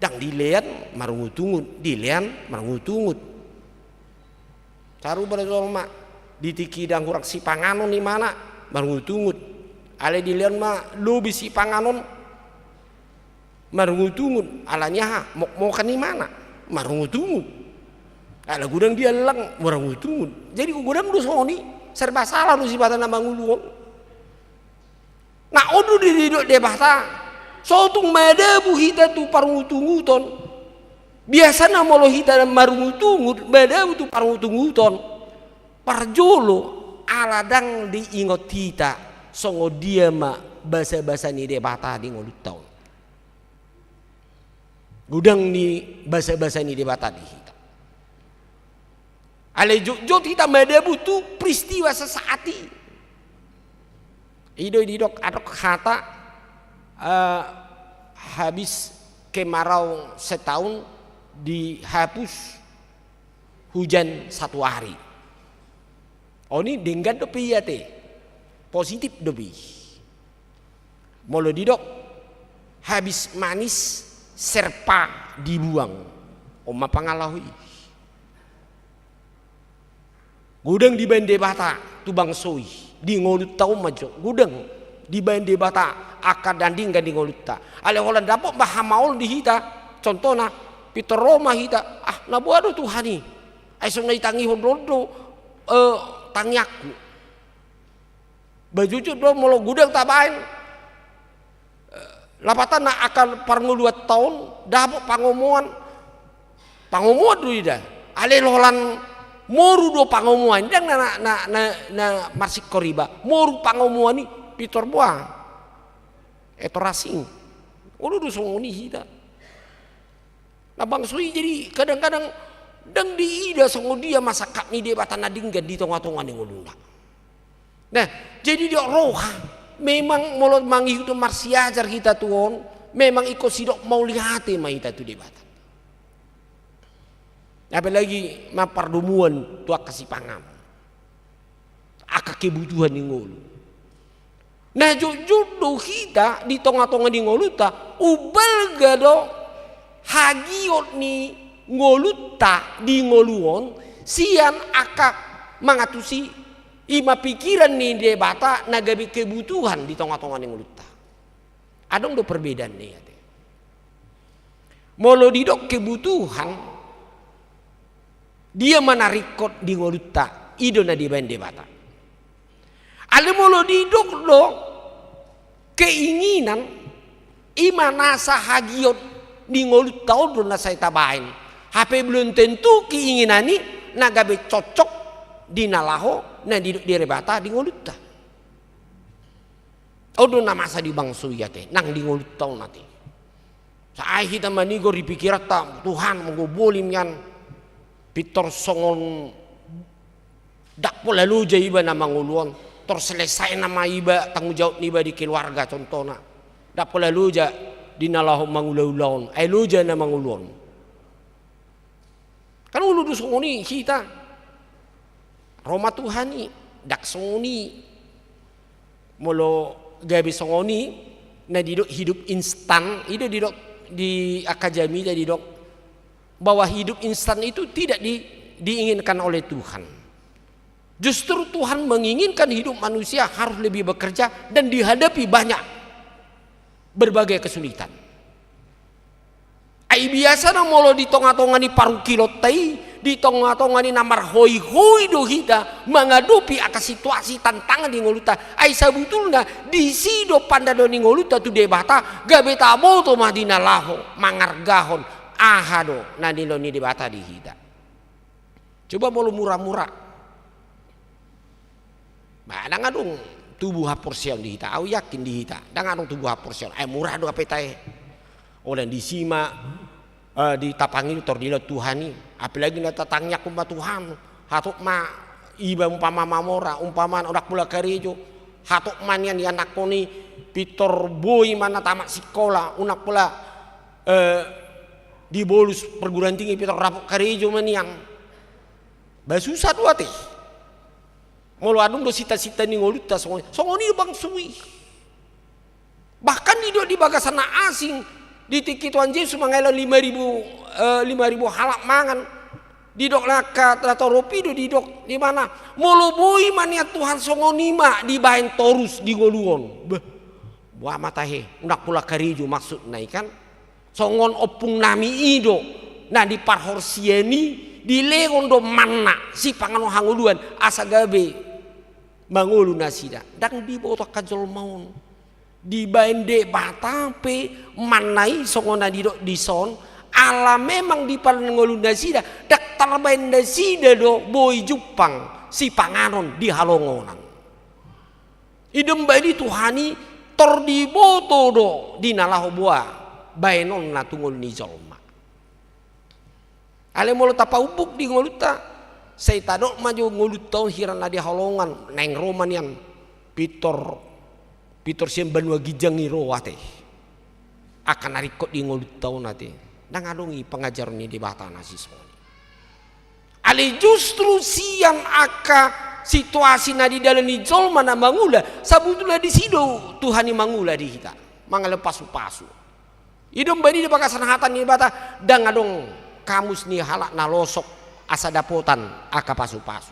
Ndang dilean marungutungut, dilean marungutungut. Sarupa do jolma, di tingki ndang hurang sipanganon imana, marungutungut. Alai dilean ma lobi sipanganon, marungutungut. Alani aha? Mokmokan imana, marungutungut. Ala godang diallang, marungutungut. Jadi godang do songon i, serba salah do sipata na mangolu on. Na on do didok Debata, so tung madabu hita tu parungutunguton. Biasana molo hita marungutungut, madabu tu parungutunguton, parjolo ala ndang diingot hita songon dia ma basabasa ni Debata di ngolunta on. Godang ni basabasa ni Debata di hita. Alai jotjot hita madabu tu peristiwa sesaat i. I do didok adong hata, eh, habis kemarau setahun dihapus hujan satu hari. On i denggan dope i ate. Positif dope i. Molo didok habis manis serpa dibuang. On ma pangalaho i. Godang dibaen Debata tu bangso i, di ngolunta on ma jo. Godang dibaen Debata angka na denggan di ngolunta. Alai holan dapot ma hamaolon di hita, contohna, pintor ro ma hita, ah, na boha do Tuhan i. Ai songon na ditangihon do, eh, tangiangku. Ba jujur do molo godang tabaen, eh, lapatanna angka parngoluanta on, dapot pangomoan. Pangomoan do ida. Alai holan moru do pangomoan. Ndang na, na, na, na marsingkor iba. Moru pangomoan i pintor boha. Etor asing. Olo do songon i hita. Na bangso i jadi kadang-kadang ndang diida songon dia ma sangkap ni Debata na denggan di tonga-tonga ni ngoluna. Nah, jadi didok roha, memang molo mangihuthon marsiajar hita tu on, memang ingkon sidok mauliate ma hita tu Debata. Apalagi mampardomuan tu angka sipanganon. Angka kebutuhan ni ngolu. Na jotjot do hita di tonga-tonga ni ngolunta, umbalga do hagiot ni ngolunta di ngolu on, sian angka mangantusi i ma pikiran ni Debata na gabe kebutuhan di tonga-tonga ni ngolunta. Adong do perbedaan ni ate. Molo didok kebutuhan, dia ma na ringkot di ngolunta, i do na dibaen Debata. Alai molo didok do keinginan, i ma nasa hagiot di ngolunta on do na sai tabaen. Hape belum tentu keinginan i na gabe cocok di na laho na didok Debata di ngolunta. On do na masa di bangso i ate, nang di ngolunta on ate. Sai hita manigor di pikiranta, Tuhan, molo boli nian, pintor songon ndang pola loja iba na mangolu on, tor selesai nama iba tanggung jawab niba di keluarga contohna. Ndang pola loja di na laho mangula-ula on, ai loja na mangolu on. Kan olo do songon i hita. Ro ma Tuhan i, ndang songon i. Molo gabe songon i, na didok hidup instan, i do didok di angka jamita didok bahwa hidup instan itu tidak di-, diinginkan oleh Tuhan. Justru Tuhan menginginkan hidup manusia harus lebih bekerja dan dihadapi banyak berbagai kesulitan. Ai biasana molo di tonga-tonga ni parungkilonta i, di tonga-tonga ni na marhoi-hoi do hita mangadopi angka situasi tantangan di ngolunta. Ai sabutulna disi do pandadoan ni ngolunta tu Debata, gabe taboto ma di na laho mangargahon aha do na nilehon ni Debata di hita. Coba molo mura-mura. Ba, ndang adong tubu haporseaon di hita, au yakin di hita, ndang adong tubu haporseaon. Ai mura do hape tahe. Onan disi ma, eh, di tapangido tor dilehon Tuhan i. Apalagi na tatangiangkon ma Tuhan, hatop ma Iba umpama mamora, umpama unang pola karejo, hatop ma nian ianakhon i, pintor boi ma na tamat sikola, unang pola, eh, dibolus perguruan tinggi, pintor dapot karejo ma nian. Ba susah do ate. Molo adong do sita-sita ni ngolunta songon, songon i do bangso i. Bahkan didok di bagasan na asing, di tingki Tuhan Jesus mangalehon lima ribu, eh, lima ribu halak mangan. Didok na angka na torop i do didok di mana, molo boi ma nian Tuhan, songon i ma dibaen torus di ngolu on. Beh, boha ma tahe, unang pola karejo maksudna i kan. Songon ompung nami i do, na di parhorsian i, dilehon do manna sipanganon hangoluan, asa gabe mangolu nasida. Ndang diboto angka jolma on. Dibaen Debata pe manna i songon na didok dison, ala memang di parngoluan nasida, ndang tarbaen nasida do boi jumpang sipanganon di halongonan. I do umbahen i Tuhan i tor diboto do di na laho boha baenonna tu ngolu ni jolma. Alai molo tapaumbuk di ngolunta, sai tadok ma jo ngolunta on hira na di halongan, naeng ro ma nian pintor, pintor sian banua ginjang i ro ate. Angka na ringkot di ngolunta on ate. Ndang adong i pangajaran ni Debata na sisongon i. Alai justru sian angka situasi na didalani jolma na mangula, sabutulna disi do Tuhan i mangula di hita, mangalehon pasu-pasu. I do umbahen i di bagasan hata ni Debata, ndang adong kamus ni halak na losok asa dapotan angka pasu-pasu.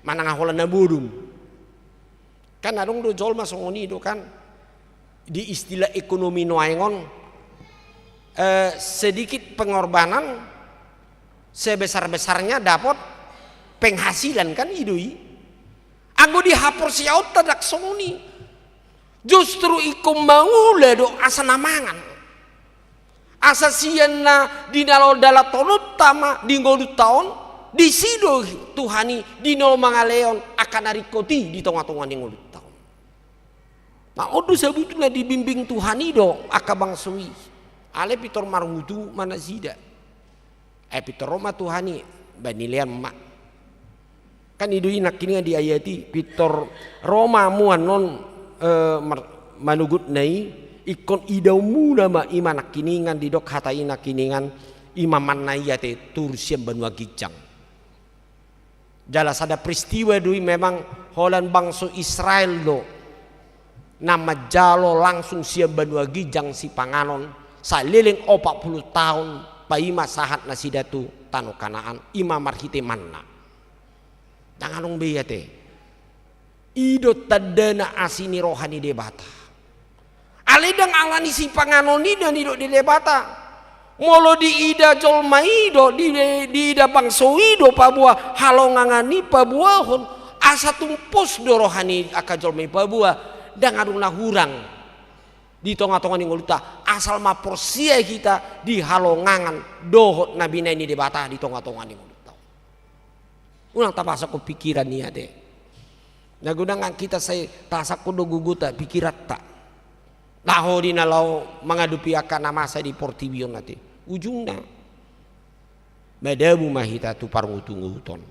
Manang holan na bodom. Kan adong do jolma songon i do kan. Di istilah ekonomi nuaeng on, eh, sedikit pengorbanan, sebesar-besarnya dapat penghasilan, kan i do i. Anggo di haporseaonta ndang songon i. Justru ingkon mangula do asa na mangan. Asa sian na di na laho dalatononta ma di ngolunta on, disi do Tuhan i di na laho mangalehon angka na ringkot i di tonga-tonga ni ngolunta on. Nah, on do sabutulna dibimbing Tuhan i do angka bangso i. Alai pintor marungut-ungut ma nasida. Eh, pintor ro ma Tuhan i, ba nilean ma. Kan i do i nangkiningan di ayat i, pintor ro ma hamu annon, eh, mar-, manogotna i, ingkon idaonmuna ma i ma nangkiningan, didok hata i nangkiningan, i ma manna i ate turus sian banua ginjang. Jala sada peristiwa do i memang holan bangso Israel do na manjalo langsung sian banua ginjang sipanganon saleleng opat pulu taon paima sahat nasida tu tano Kanaan, i ma marhite manna. Ndang adong be i ate. I do tandana asi ni roha ni Debata. Alai ndang alani sipanganon i na nidok ni Debata. Molo diida jolma i do, di, diida bangso i do paboa halongangan i paboahon, asa tumpos do roha ni angka jolma i paboa, ndang adong na hurang di tonga-tonga ni ngolunta, asal ma porsea hita di halongangan dohot na binahen ni Debata di tonga-tonga ni ngolunta. Unang tapasangkon pikiran i ate. Na godang hita sai tasangkon do gogota pikiranta. Laho di na laho mangadopi angka na masa di portibi on ate. Ujungna madabu ma hita tu parungut-unguton.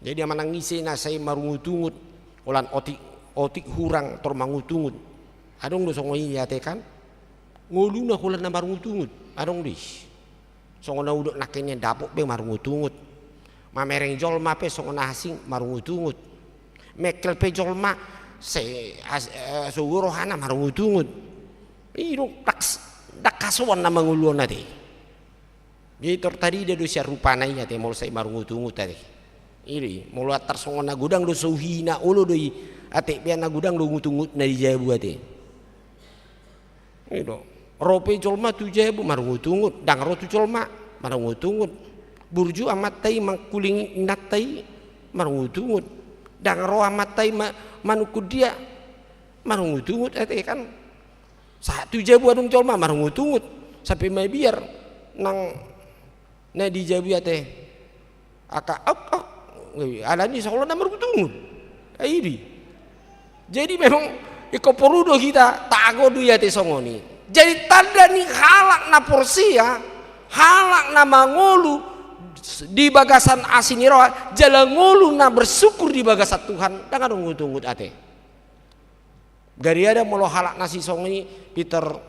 Jadi manang ise na sai marungut-ungut, holan otik, otik hurang tor mangut-ungut. Adong do songon i ate kan? Ngoluna holan na marungut-ungut. Adong do i. Songon na hudok nangkin nian dapot be marungut-ungut. Mamereng jolma pe songon na asing marungut-ungut. Mengkel pe jolma se-, as-, eh, sogo rohana marungut-ungut. I do ndang s-, ndang hasoan na mangolu on ate. Jadi tor tarida do sian rupana i ate molo sai marungut-ungut ate. I do i, molo antar songon na godang do so huhina olo do i, ate bea na godang do ungut-ungut na di jabu ate. I do. Ro pe jolma tu jabu marungut-ungut, ndang ro tu jolma marungut-ungut. Burju amanta i mangkuling inanta i marungut-ungut. Ndang ro amanta i ma-, manungkun dia marungut-ungut ate kan. Sahat tu jabu adong jolma marungut-ungut. Sampe mabiar nang na di jabu i ate. Angka, auk, auk. Alani saola na marungut-ungut. Ai di. Jadi memang ingkon porlu do hita tago do i ate songon i. Jadi tanda ni halak na porsea, halak na mangolu, di bagasan asi ni roha, jala ngolu na bersyukur di bagasan Tuhan, ndang adong ungut-ungut ate. Gariada molo halak na sisongon i pintor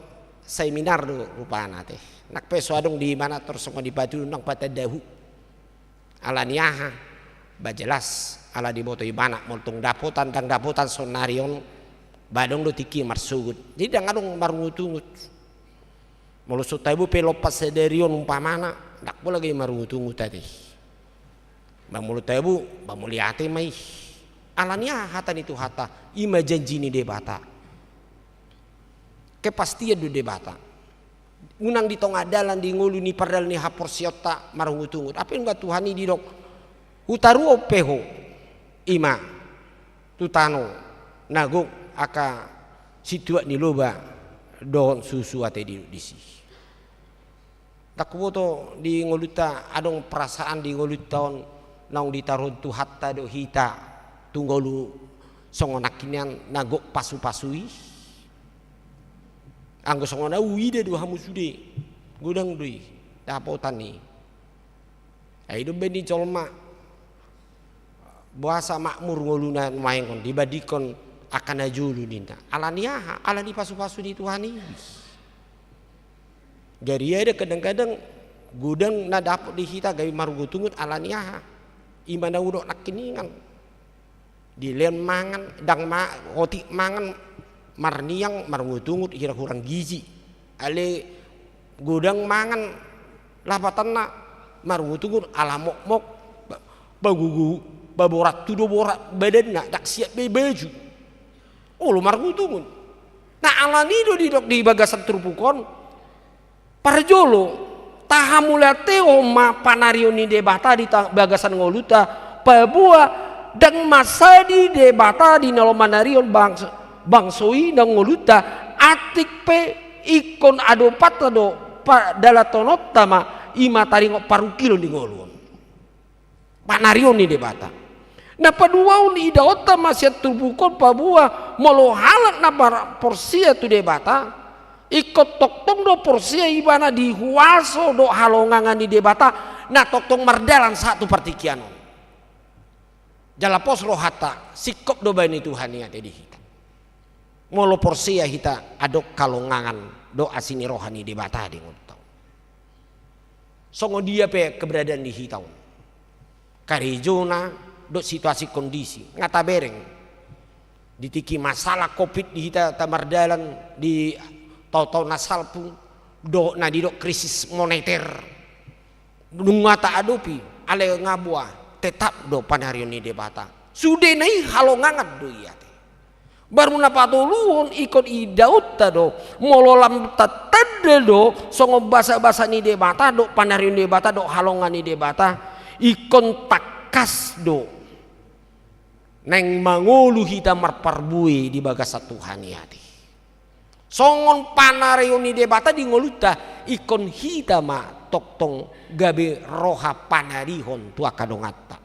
seminar do rupana ate. Nang pe so adong di mana tor songon i patudu nang patanda hu. Ala ni aha? Ba jelas, ala diboto ibana molo tung dapotan, ndang dapotan saonari on, ba adong do tingki marsogot. Jadi ndang adong marungut-ungut. Molo so tabo pe lompan sadari on umpamana, ndang pola gabe marungut-ungut ate. Ba molo tabo, ba mauliate ma i. Ala ni aha? Hata ni Tuhanta, i ma janji ni Debata. Kepastian do Debata. Unang di tonga dalan, di ngolu ni pardalan ni haporseaonta marungut-ungut. Hape nunga Tuhan i didok, hutaruhon pe ho, i ma tu tano na gok angka situak ni loba dohot suhut ate didok disi. Ndang huboto di ngolunta adong perasaan di ngolunta on naung ditaruhon Tuhanta do hita tu ngolu songon nangkiningan na gok pasu-pasu i. Anggo songon au, huida do hamu sude, godang do i dapotan i. Ai do baen ni jolma, boasa makmur ngoluna nuaeng on dibandingkon angka na jolo ninna. Ala ni aha? Ala ni pasu-pasu ni Tuhan i. Gariada kadang-kadang godang na dapot di hita gabe marungut-ungut, ala ni aha? I ma na hudok nangkiningan. Dilehon mangan, ndang ma-, otik mangan, marniang, marungut-ungut, hira hurang gizi. Alai godang mangan, lapatanna marungut-ungut, ala mokmok, ba-, bagugu, baborat tu do borat badanna, ndang siap be baju. Olo marungut-ungut. Nah, ala ni do didok di bagasan turpuk on, parjolo, tahamauliatehon ma panarihon ni Debata di ta-, bagasan ngolunta, paboa ndang mansadi Debata di na laho manarihon bangso, bangso i nang ngolunta, atik pe ingkon adopanta do padalatononta ma i ma taringot parungkilon di ngolu on. Panarihon ni Debata. Na paduahon, idaonta ma sian turpuk on paboa molo halak na mar-, porsea tu Debata, ingkon tongtong do porsea ibana di huaso dohot halongangan ni Debata na tongtong mardalan sahat tu partingkian on. Jala pos rohanta, singkop do baen ni Tuhan i ate di hita. Molo porsea hita adong halongangan dohot asi ni roha ni Debata di ngolunta on. Songon dia pe keberadaan di hita on, karejona dohot situasi kondisi, nga tabereng. Di tingki masalah covid di hita tamardalan di taon-taon na salpu, dohot na didok krisis moneter, nunga taadopi, alai nga boha, tetap do panarihon ni Debata. Sudena i halongangan do i ate. Baru na patoluhon, ingkon idaonta do, molo lam tatanda do songon basabasa ni Debata dohot panarihon ni Debata dohot halongangan ni Debata, ingkon tangkas do naeng mangolu hita marparbue di bagasan Tuhan i ate. Songon panarihon ni Debata di ngolunta, ingkon hita ma tongtong gabe roha panarihon tu angka donganta.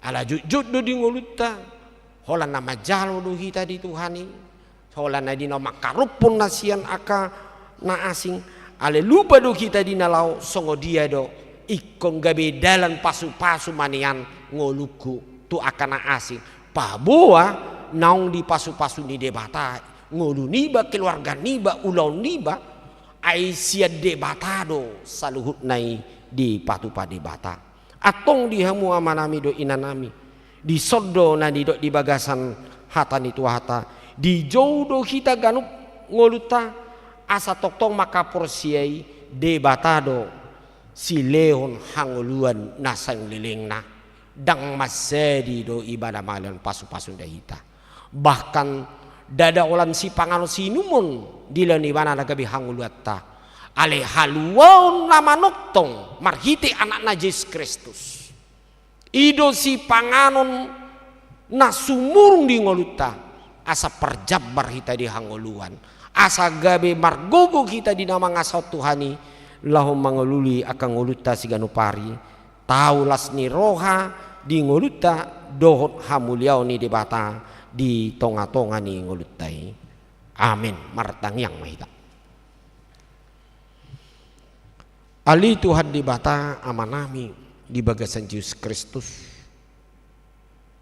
Ala jotjot do di ngolunta, holan na manjalo do hita di Tuhan i, holan na di na mangkarophon na sian angka na asing, alai lupa do hita di na laho, songon dia do ingkon gabe dalan pasupasu ma nian ngolungku tu angka na asing. Paboa naung dipasupasu ni Debata ngolu niba, keluarga niba, ulaon niba, ai sian Debata do saluhutna i dipatupa Debata. Antong di hamu amanami dohot inanami, dison do na nidok di bagasan hata ni Tuhanta, dijou do hita ganup ngolunta, asa tongtong mangkaporseai Debata do silehon hangoluan na salelengna, ndang mansadi do ibana mangalehon pasupasu di hita. Bahkan ndada holan sipanganon siinumon dilehon ibana na gabe hangoluanta, alai haluaon na manongtong marhite Anakna Jesus Kristus. I do sipanganon na sumurung di ngolunta, asa parjambar hita di hangoluan, asa gabe margogo hita di na mangasahon Tuhan i, laho mangalului angka ngolunta siganup ari, tau las ni roha di ngolunta dohot hamuliaon ni Debata di tongatonga ni ngolunta i. Amen. Martangiang ma hita. Ale Tuhan Debata Amanami di bagasan Jesus Kristus,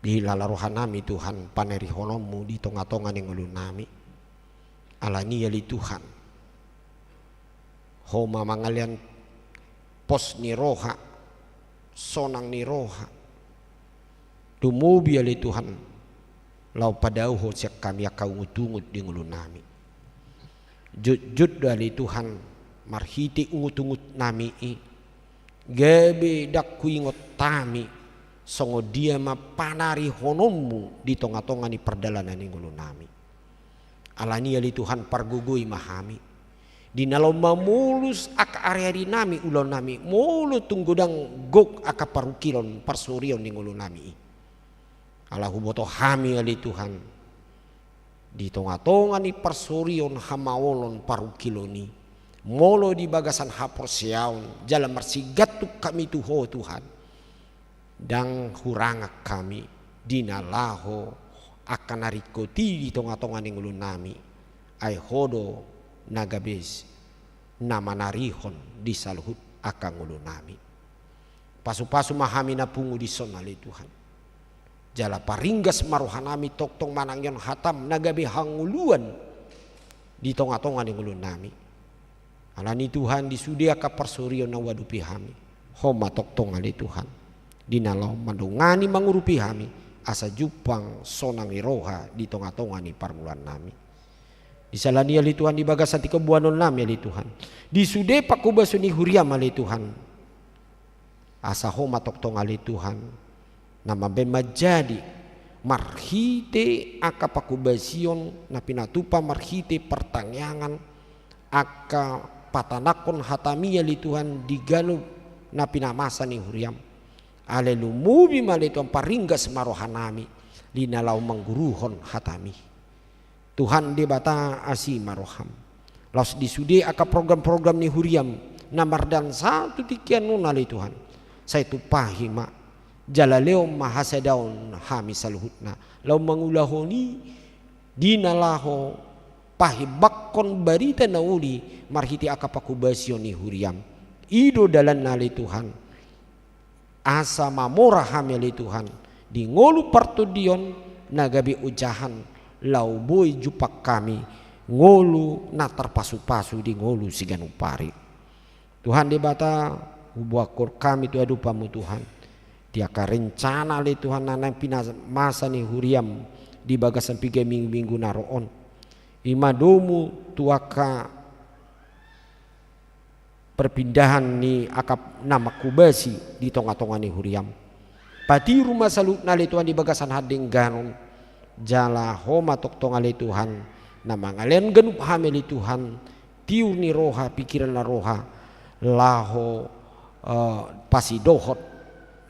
dihilala rohanami Tuhan panarihononmu di tonga-tonga ni ngolunami. Alani i ale Tuhan, Ho ma mangalean pos ni roha, sonang ni roha, lumobi ale Tuhan, laho padaohon sian hami angka ungut-ungut di ngolunami. Jotjot do ale Tuhan, marhite ungut-ungut nami i, gabe ndang huingot hami songon dia ma panarihononmu di tonga-tonga ni pardalanan ni ngolunami. Alani i ale Tuhan, pargogoi ma hami di na laho mamolus angka ari-arinami, ulaonnami, molo tung godang gok angka parungkilon parsorion ni ngolunami i. Ala huboto hami ale Tuhan, di tonga-tonga ni parsorion, hamaolon, parungkilon i, molo di bagasan haporseaon jala marsigantung hami tu Ho Tuhan, ndang hurangan hami di na laho angka na ringkot i di tonga-tonga ni ngolunami, ai Ho do na gabe na manarihon di saluhut angka ngolunami. Pasu-pasu ma hami na pungu dison ale Tuhan. Jala paringgas ma rohanami tongtong manangihon hatam na gabe hangoluan di tonga-tonga ni ngolunami. Alani i Tuhan, di sude angka parsorion na huadopi hami, Ho ma tongtong ale Tuhan, di na laho mandongani, mangurupi hami, asa jumpang sonang ni roha di tonga-tonga ni parngoluannami. Di siala ni i ale Tuhan, di bagasan tingki on boanonnami ale Tuhan, di sude panghobasion ni huriam ale Tuhan, asa Ho ma tongtong ale Tuhan, na mambahen manjadi marhite angka panghobasion na pinatupa, marhite partangiangan, angka patanakhon hatami ale Tuhan di ganup na pinamasa ni huriam. Alai lumobi ma ale Tuhan, paringgas ma rohanami di na laho mangguruhon hatami. Tuhan Debata, asi ma roham. Laos di sude angka program-program ni huriam na mardansa tu tingki on ale Tuhan, sai tumpahi ma, jala lehon ma hasadaon hami saluhutna laho mangulahon i, di na laho pahebakkon barita na uli marhite angka panghobasion ni huriam. I do dalanna ale Tuhan, asa mamora hami ale Tuhan di ngolu partondion na gabe ojahan, laho boi jumpang hami ngolu na tarpasu-pasu di ngolu siganup ari. Tuhan Debata, huboan hami tu adopanmu Tuhan, di angka rencana ale Tuhan na naeng pinamasa ni huriam di bagasan piga minggu-minggu na ro on. I ma domu tu angka perpindahan ni angka na manghobasi di tonga-tonga ni huriam. Patiur ma saluhutna ale Tuhan di bagasan handengganon, jala Ho ma tongtong ale Tuhan na mangalean ganup hami ale Tuhan, tiur ni roha, pikiran na roha, laho, eh, pasidohot,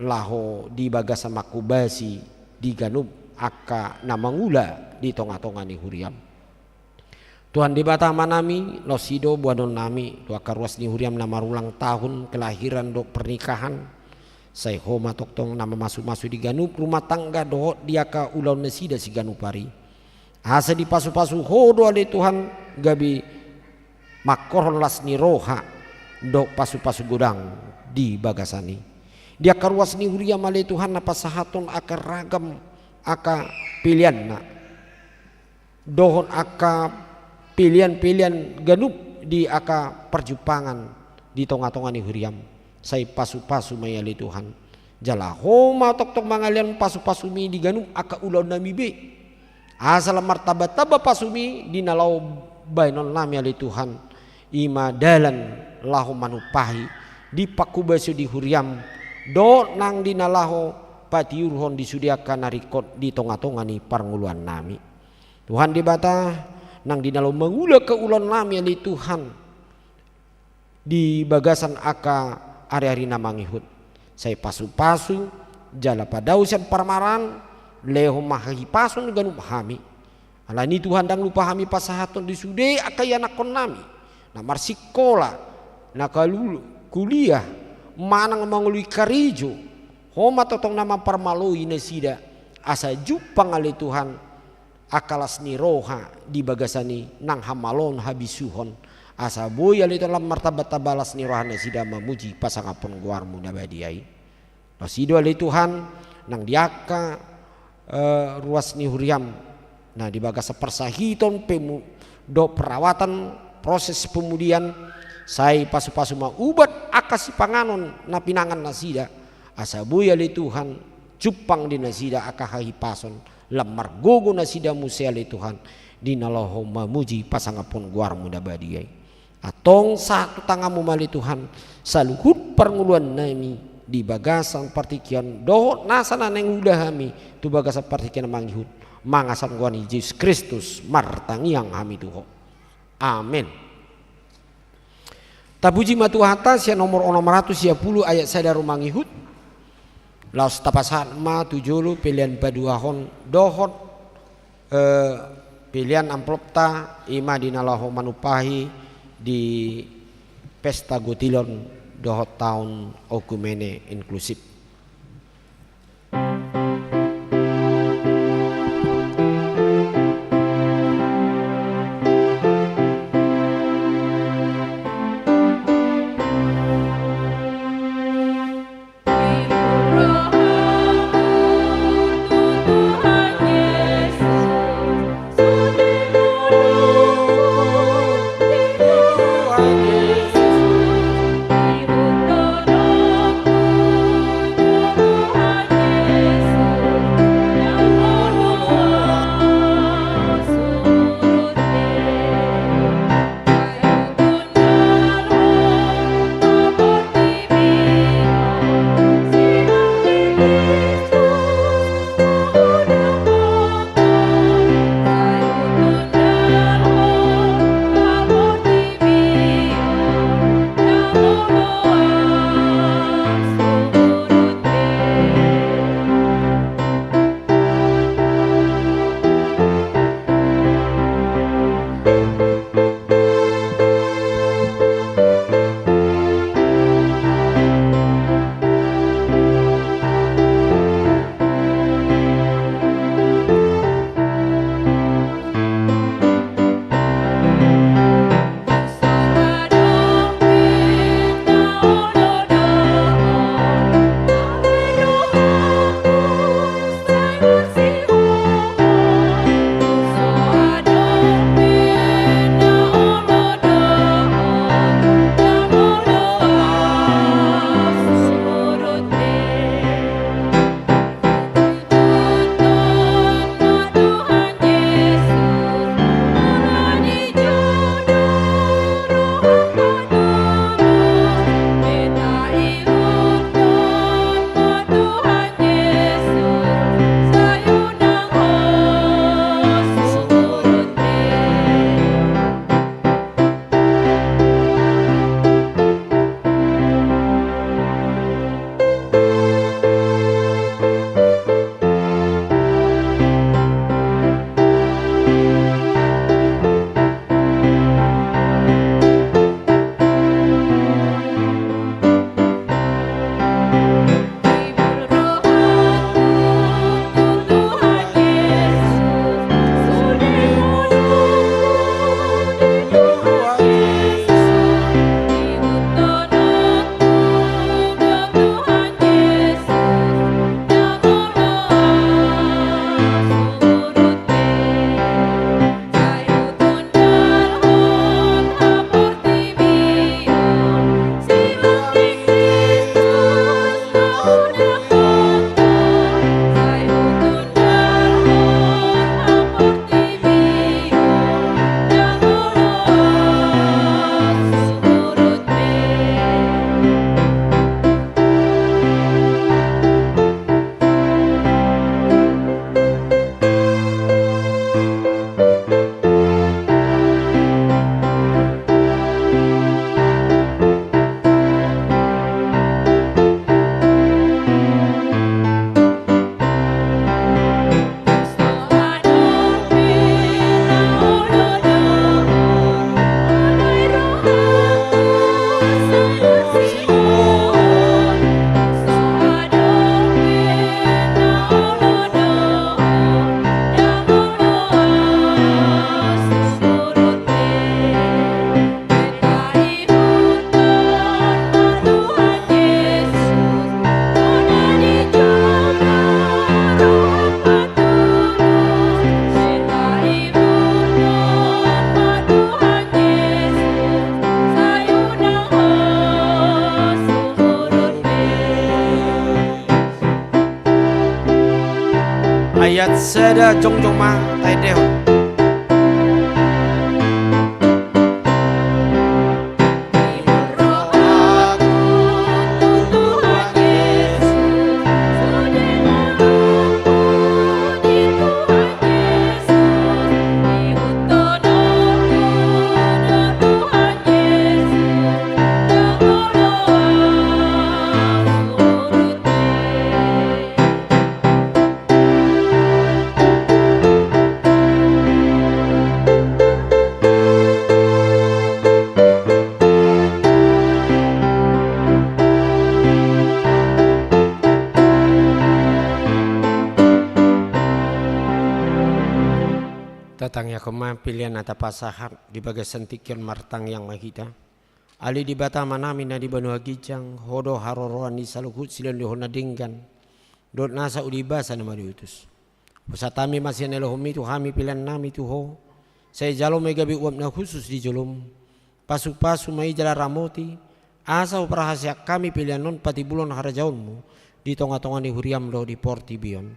laho di bagasan manghobasi di ganup angka na mangula di tonga-tonga ni huriam. Tuhan Debata Amanami, laos i do boanonnami tu angka ruas ni huriam na marulang tahun kelahiran dohot pernikahan. Sai Ho ma tongtong na mamasu-masu di ganup rumah tangga dohot di angka ulaon nasida siganup ari. Asa dipasu-pasu Ho do ale Tuhan, gabe mangkorhon las ni roha dohot pasu-pasu godang di bagasan i. Di angka ruas ni huriam ale Tuhan na pasahathon angka ragam angka peleanna dohot angka pelean-pelean ganup di angka parjumpangan di tonga-tonga ni huriam. Sai pasu-pasu ma i ale Tuhan. Jala Ho ma tongtong mangalean pasu-pasumi di ganup angka ulaonnami be. Asa lam martamba-tamba pasumi di na laho bahenonnami ale Tuhan. I ma dalan laho manumpahi di panghobasion di huriam, dohot nang di na laho patiurhon di sude angka na ringkot di tonga-tonga ni parngoluannami. Tuhan Debata, nang di na laho mangula angka ulaonnami ale Tuhan, di bagasan angka ari-ari na mangihut, sai pasu-pasu, jala padao sian parmaraan, lehon ma hahipason ganup hami. Alani i Tuhan, ndang lupa hami pasahathon di sude angka ianakhonnami na marsikola, na kalu-, kuliah, manang mangolu i karejo. Ho ma tongtong na mamparmaloi nasida, asa jumpang ale Tuhan angka las ni roha di bagasan i, nang hamaloon habisuhon, Asa boi ale Tuhan lam martamba-tamba las ni roha nasida mamuji pasangaphon goarmu na badia i. Laos i do ale Tuhan, nang di angka, eh, ruas ni huriam, na di bagasan parsahiton pemu-, dohot perawatan proses pemulihan, sai pasu-pasu ma ubat angka sipanganon na pinangan nasida, asa boi ale Tuhan, jumpang di nasida angka hahipason, lam margogo nasida muse ale Tuhan, di na laho mamuji pasangaphon goarmu na badia i. Antong sahat tu tanganmu ma ale Tuhan, saluhut parngoluan nami di bagasan partingkian, dohot nasa na naeng huula hami tu bagasan partingkian na mangihut, mangasan goar ni Jesus Kristus, martangiang hami tu Ho. Amen. Tapuji ma Tuhanta, sian nomor onom ratus sia pulu ayat sada ro mangihut, laos tapasahat ma tu jolo pelean paduahon, dohot, eh, pelean amplopta, i ma di na laho manumpahi di pesta gotilon dohot taon oikumene inklusif. Ayat sada, jongjong ma taendehon. Tatangiangkon ma pelean na tapasahat di bagasan tingki on. Martangiang ma hita. Ale Debata Amanami na di banua ginjang, Ho do haroroan ni saluhut silehonlehon na denggan dohot nasa uli basa na mauliutus. Hupasahat hami ma sian na nilehonmi tu hami peleannami tu Ho. Sai jalo ma i gabe uap na hushus di jolom. Pasupasu ma i jala ramoti, asa huparhaseang hami pelean on patimbulhon harajaonmu di tongatonga ni huriam dohot di portibi on.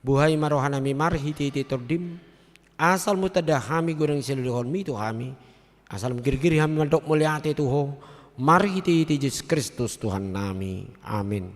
Buhai ma rohanami marhitehite Tondim, asa molo tanda hami godang silehonlehonmi tu hami, asa girgir hami mandok mauliate tu Ho, marhitehite Jesus Kristus Tuhannami. Amin.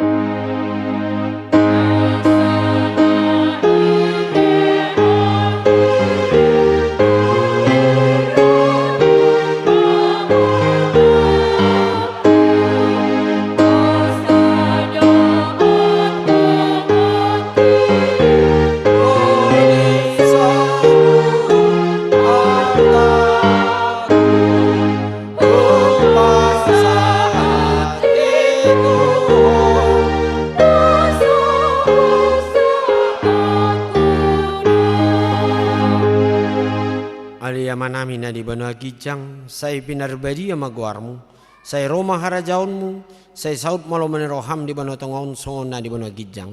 Ale Amanami na di banua ginjang, sai pinarbadia ma goarmu, sai ro ma harajaonmu, sai saut ma lomo ni roham di banua tonga on songon na di banua ginjang.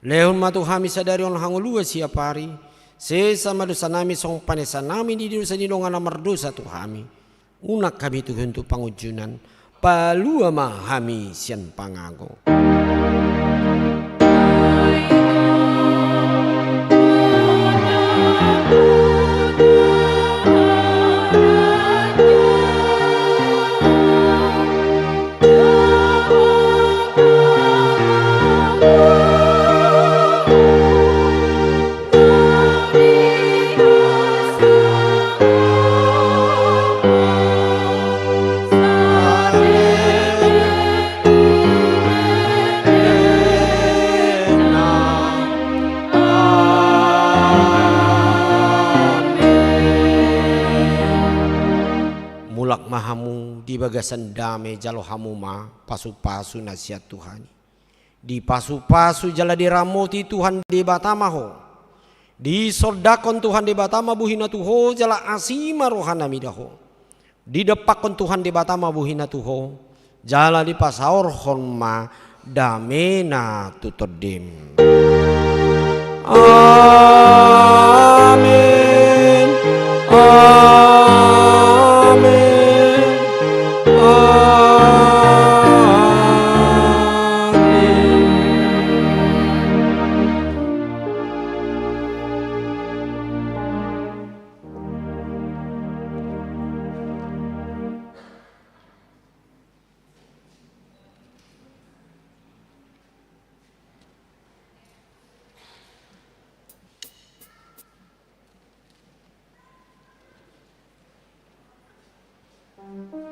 Lehon ma tu hami sadari on hangoluan siapari, sesa ma dosanami songon panesanami di dosa ni dongan na mardosa tu hami. Unang hami tuhon tu pangunjunan, palua ma hami sian pangago. Mulak ma hamu di bagasan dame, jalo hamu ma pasupasu na sian Tuhan i. Dipasupasu jala diramoti Tuhan Debata ma ho. Disondangkon Tuhan Debata ma bohina tu ho jala asi ma rohana mida ho. Didompakkon Tuhan Debata ma bohina tu ho jala dipasaorhon ma damena tu tondim. Amen. Amen. Amen.